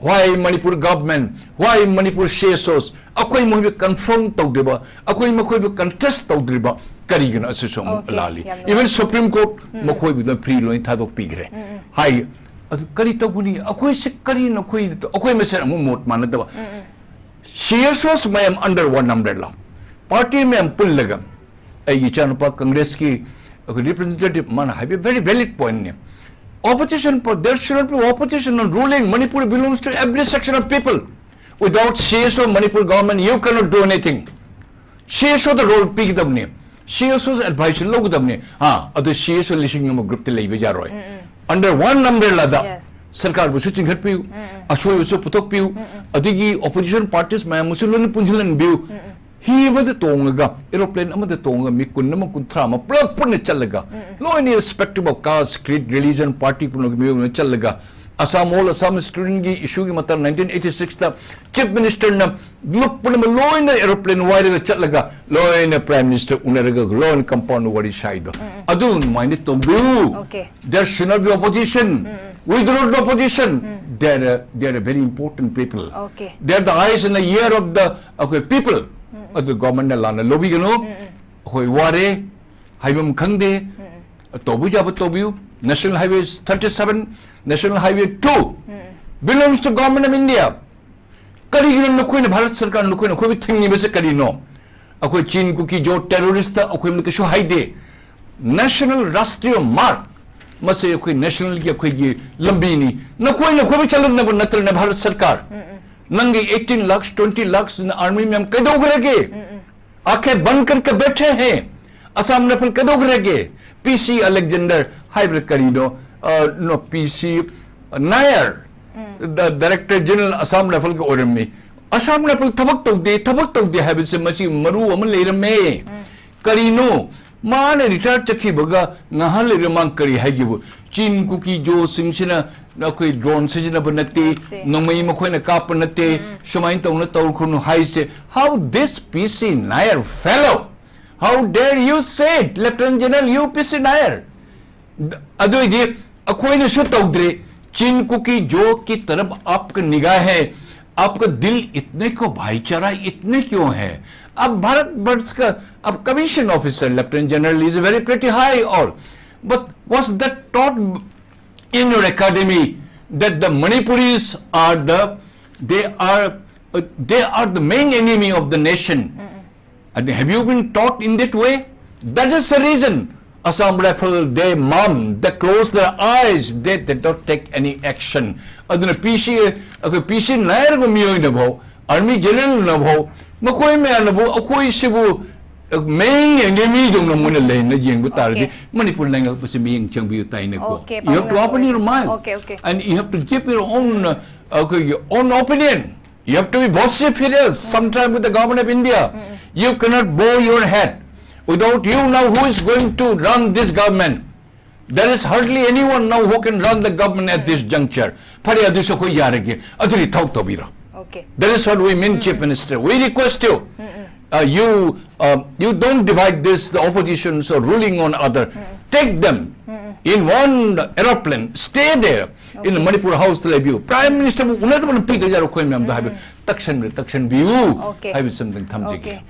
Why Manipur government, why Manipur C S Os? ꯑꯩꯈꯣꯏ ꯃꯈꯣꯏꯕꯨ confront ꯇꯧꯗ꯭ꯔꯤꯕ, ꯑꯩꯈꯣꯏ ꯃꯈꯣꯏꯕꯨ contest ꯇꯧꯗ꯭ꯔꯤꯕ ꯀꯔꯤꯒꯤꯅꯣ? ꯑꯁꯤꯁꯨ ꯑꯃꯨꯛ Okay, ꯂꯥꯜꯂꯤ. ꯌꯥꯝ ꯅꯨꯡꯉꯥꯏ. Even Supreme Court ꯃꯈꯣꯏꯕꯨꯗ free ꯂꯣꯏꯅ ꯊꯥꯗꯣꯛꯄꯤꯈ꯭ꯔꯦ. ꯍꯥꯏ, ꯑꯗꯨ ꯀꯔꯤ ꯇꯧꯒꯅꯤ? ꯑꯩꯈꯣꯏꯁꯦ ꯀꯔꯤ ꯅꯈꯣꯏ ꯑꯩꯈꯣꯏ ꯃꯁꯦꯟ ꯑꯃꯨꯛ ꯃꯣꯠ ꯃꯥꯟꯅꯗꯕ? C S Os ꯃꯌꯥꯝ under one umbrella, party ꯃꯌꯥꯝ ꯄꯨꯜꯂꯒ ꯑꯩꯒꯤ ꯏꯆꯥꯅꯨꯄꯥ ꯀꯪꯒ꯭ꯔꯦꯁꯀꯤ ꯑꯩꯈꯣꯏ representative ꯃꯥꯅ ꯍꯥꯏꯕ very valid point ꯅꯤ. Opposition, there should not be opposition on ruling. Manipur belongs to every section of people. Without C S O Manipur government, you cannot do anything. C S O the role ꯄꯤꯒꯗꯕꯅꯤ, C S O advice ꯂꯧꯒꯗꯕꯅꯤ. ꯑꯥ, ꯑꯗꯨ C S O ꯂꯤꯁꯤꯡ ꯑꯃ group ꯇ ꯂꯩꯕ ꯌꯥꯔꯣꯏ. Under one umbrella ꯗ Yes. ꯁꯔꯀꯥꯔꯕꯨꯁꯨ ꯆꯤꯡꯈꯠꯄꯤꯌꯨ, ꯑꯁꯣꯏꯕꯁꯨ ꯄꯨꯊꯣꯛꯄꯤꯌꯨ, ꯑꯗꯒꯤ opposition parties ꯃꯌꯥꯝ ꯑꯃꯁꯨ ꯂꯣꯏꯅ ꯄꯨꯟꯁꯤꯜꯍꯟꯕꯤꯌꯨ. ꯍꯤ ꯑꯃꯗ ꯇꯣꯡꯉꯒ, aeroplane ꯑꯃꯗ ꯇꯣꯡꯉꯒ ꯃꯤ ꯀꯨꯟ ꯑꯃ, ꯀꯨꯟꯊ꯭ꯔꯥ ꯑꯃ ꯄꯨꯂꯞ ꯄꯨꯟꯅ ꯆꯠꯂꯒ, ꯂꯣꯏꯅ irrespective of caste, creed, religion, party ꯄꯨꯝꯅꯃꯛꯀꯤ ꯃꯤꯑꯣꯏ ꯑꯃ ꯆꯠꯂꯒ, Assam, all Assam student ꯒꯤ issue ꯒꯤ ꯃꯇꯥꯡ nineteen eighty-six ꯇ Chief Minister ꯅ group ꯄꯨꯝꯅꯃꯛ ꯂꯣꯏꯅ aeroplane ꯋꯥꯏꯔꯒ ꯆꯠꯂꯒ, ꯂꯣꯏꯅ Prime Minister ꯎꯅꯔꯒ, ꯂꯣꯏꯅ compound ꯋꯥꯔꯤ ꯁꯥꯏꯗꯣ, ꯑꯗꯨꯃꯥꯏꯅ ꯇꯧꯕꯤꯌꯨ. Okay. There should not be opposition. We do not do opposition. They are, they are very important people. Okay. They are the eyes and the ear of the, ꯑꯩꯈꯣꯏ people. ꯑꯗꯨ government ꯅ ꯂꯥꯟꯅ ꯂꯧꯕꯤꯒꯅꯨ. ꯑꯩꯈꯣꯏ ꯋꯥꯔꯦ, ꯍꯥꯏꯐꯝ ꯈꯪꯗꯦ. ꯇꯧꯕ ꯌꯥꯕ ꯇꯧꯕꯤꯌꯨ. National Highway thirty-seven, National Highway two belongs to Government of India. ꯀꯔꯤꯒꯤꯅꯣ ꯅꯈꯣꯏꯅ, ꯚꯥꯔꯠ ꯁꯔꯀꯥꯔꯅ ꯅꯈꯣꯏꯅ ꯑꯩꯈꯣꯏꯕꯨ ꯊꯤꯡꯉꯤꯕꯁꯦ ꯀꯔꯤꯅꯣ? ꯑꯩꯈꯣꯏ ꯆꯤꯟ ꯀꯨꯀꯤ ꯖꯣ terrorist ꯇ ꯑꯩꯈꯣꯏ ꯀꯩꯁꯨ ꯍꯥꯏꯗꯦ. National ꯔꯥꯁꯇ꯭ꯔꯤꯌ ꯃꯥꯔꯒ, ꯃꯁꯤ ꯑꯩꯈꯣꯏ ꯅꯦꯁꯅꯦꯜꯒꯤ ꯑꯩꯈꯣꯏꯒꯤ ꯂꯝꯕꯤꯅꯤ꯫ ꯅꯈꯣꯏꯅ ꯀꯣꯏꯕ ꯆꯠꯂꯝꯅꯕ ꯅꯠꯇ꯭ꯔꯅꯦ ꯚꯥꯔꯠ ꯁꯔꯀꯥꯔ? ꯅꯪꯒꯤ eighteen lakhs, twenty lakhs army ꯃꯌꯥꯝ ꯀꯩꯗꯧꯈ꯭ꯔꯒꯦ? आंखें बंद करके बैठे हैं। Assam Rifle ꯀꯩꯗꯧꯈ꯭ꯔꯒꯦ? ꯄꯤ ꯁꯤ ꯑꯂꯦꯛꯖꯦꯟꯗꯔ ꯍꯥꯏꯕ꯭ꯔꯥ ꯀꯔꯤꯅꯣ? ꯑ, no, ꯄꯤ ꯁꯤ ꯅꯥꯌꯔ, ꯗ ꯗꯥꯏꯔꯦꯛꯇꯔ ꯖꯦꯅꯔꯦꯜ ꯑꯁꯥꯝ ꯔꯥꯏꯐꯜꯒ ꯑꯣꯏꯔꯝꯃꯤ꯫ ꯑꯁꯥꯝ ꯔꯥꯏꯐꯜ ꯊꯕꯛ ꯇꯧꯗꯦ, ꯊꯕꯛ ꯇꯧꯗꯦ ꯍꯥꯏꯕꯁꯦ ꯃꯁꯤ ꯃꯔꯨ ꯑꯃ ꯂꯩꯔꯝꯃꯦ꯫ ꯀꯔꯤꯅꯣ? ꯃꯥꯅ ꯔꯤꯇꯥꯌꯔ ꯆꯠꯈꯤꯕꯒ ꯉꯥꯏꯍꯥꯛ ꯂꯩꯔ ꯃꯥ ꯀꯔꯤ ꯍꯥꯏꯒꯦꯕꯨ? ꯆꯤꯟ ꯀꯨꯀꯤ ꯖꯣꯁꯤꯡꯁꯤꯅ ꯑꯩꯈꯣꯏ ꯗ꯭ꯔꯣꯟ ꯁꯤꯖꯤꯟꯅꯕ ꯅꯠꯇꯦ, ꯅꯠꯇꯦ꯫ ꯅꯣꯡꯃꯩ ꯃꯈꯣꯏꯅ ꯀꯥꯞꯄ ꯅꯠꯇꯦ, ꯁꯨꯃꯥꯏꯅ ꯇꯧꯅ ꯇꯧꯈ꯭ꯔꯅꯨ ꯍꯥꯏꯁꯦ꯫ How this P C Nair fellow, how dare you say it, Lieutenant General U P C Nair? ꯑꯗꯨꯏꯗꯤ ꯑꯩꯈꯣꯏꯅꯁꯨ ꯇꯧꯗ꯭ꯔꯦ꯫ चीन कुकी जो की तरफ आपका निगाह है, आपका दिल इतने को भाईचारा इतने क्यों है? अब भारत वर्ष का, अब commission officer lieutenant general is very pretty high, और but was that taught in your academy that the Manipuris are the, they are, uh, they are the main enemy of the nation? And have you been taught in that way? That is the reason Assam Rifle, they mum, they close their eyes, they, they don't take any action. ꯑꯗꯨꯅ ꯄꯤ ꯁꯤ, ꯑꯩꯈꯣꯏ ꯄꯤ ꯁꯤ ꯅꯥꯌꯔꯒꯨꯝꯕ ꯃꯤꯑꯣꯏꯅꯐꯥꯎ, ꯑꯥꯔꯃꯤ ꯖꯦꯅꯔꯦꯜꯅꯐꯥꯎ, ꯃꯈꯣꯏ ꯃꯌꯥꯝꯅꯕꯨ ꯑꯩꯈꯣꯏꯁꯤꯕꯨ main enemy ꯗꯧꯅ ꯃꯣꯏꯅ ꯂꯩꯅ ꯌꯦꯡꯕ ꯇꯥꯔꯗꯤ, Okay. ꯃꯅꯤꯄꯨꯔ ꯂꯩꯉꯥꯛꯄꯁꯤ ꯃꯤꯠꯌꯦꯡ ꯆꯪꯕꯤꯌꯨ ꯇꯥꯏꯅꯦꯀꯣ꯫ Okay, You have to Paula. Open your mind. Okay, okay. And you have to give your own, uh, ꯑꯩꯈꯣꯏꯒꯤ own opinion. You have to be vociferous sometime with the government of India. You cannot bow your head. Without you now, who is going to run this government? There is hardly anyone now who can run the government at this juncture. ꯐꯔꯦ, ꯑꯗꯨꯁꯨ ꯑꯩꯈꯣꯏ ꯌꯥꯔꯒꯦ꯫ ꯑꯗꯨꯗꯤ ꯊꯕꯛ ꯇꯧꯕꯤꯔꯣ꯫ Okay. That is what we mean, Chief Minister. We request you, uh, you, uh, you don't divide this, the opposition, so ruling on other. Take them in one aeroplane, stay there in Manipur House ꯇ ꯂꯩꯕꯤꯌꯨ꯫ Prime Minister ꯕꯨ ꯎꯅꯗꯕꯅ ꯄꯤꯗ ꯌꯥꯔꯣ ꯑꯩꯈꯣꯏ ꯃꯌꯥꯝꯗ ꯍꯥꯏꯕ ꯇꯛꯁꯟꯕꯤꯌꯨ, ꯇꯛꯁꯟꯕꯤꯌꯨ Okay. ꯍꯥꯏꯕ something ꯊꯝꯖꯒꯦ꯫ Okay.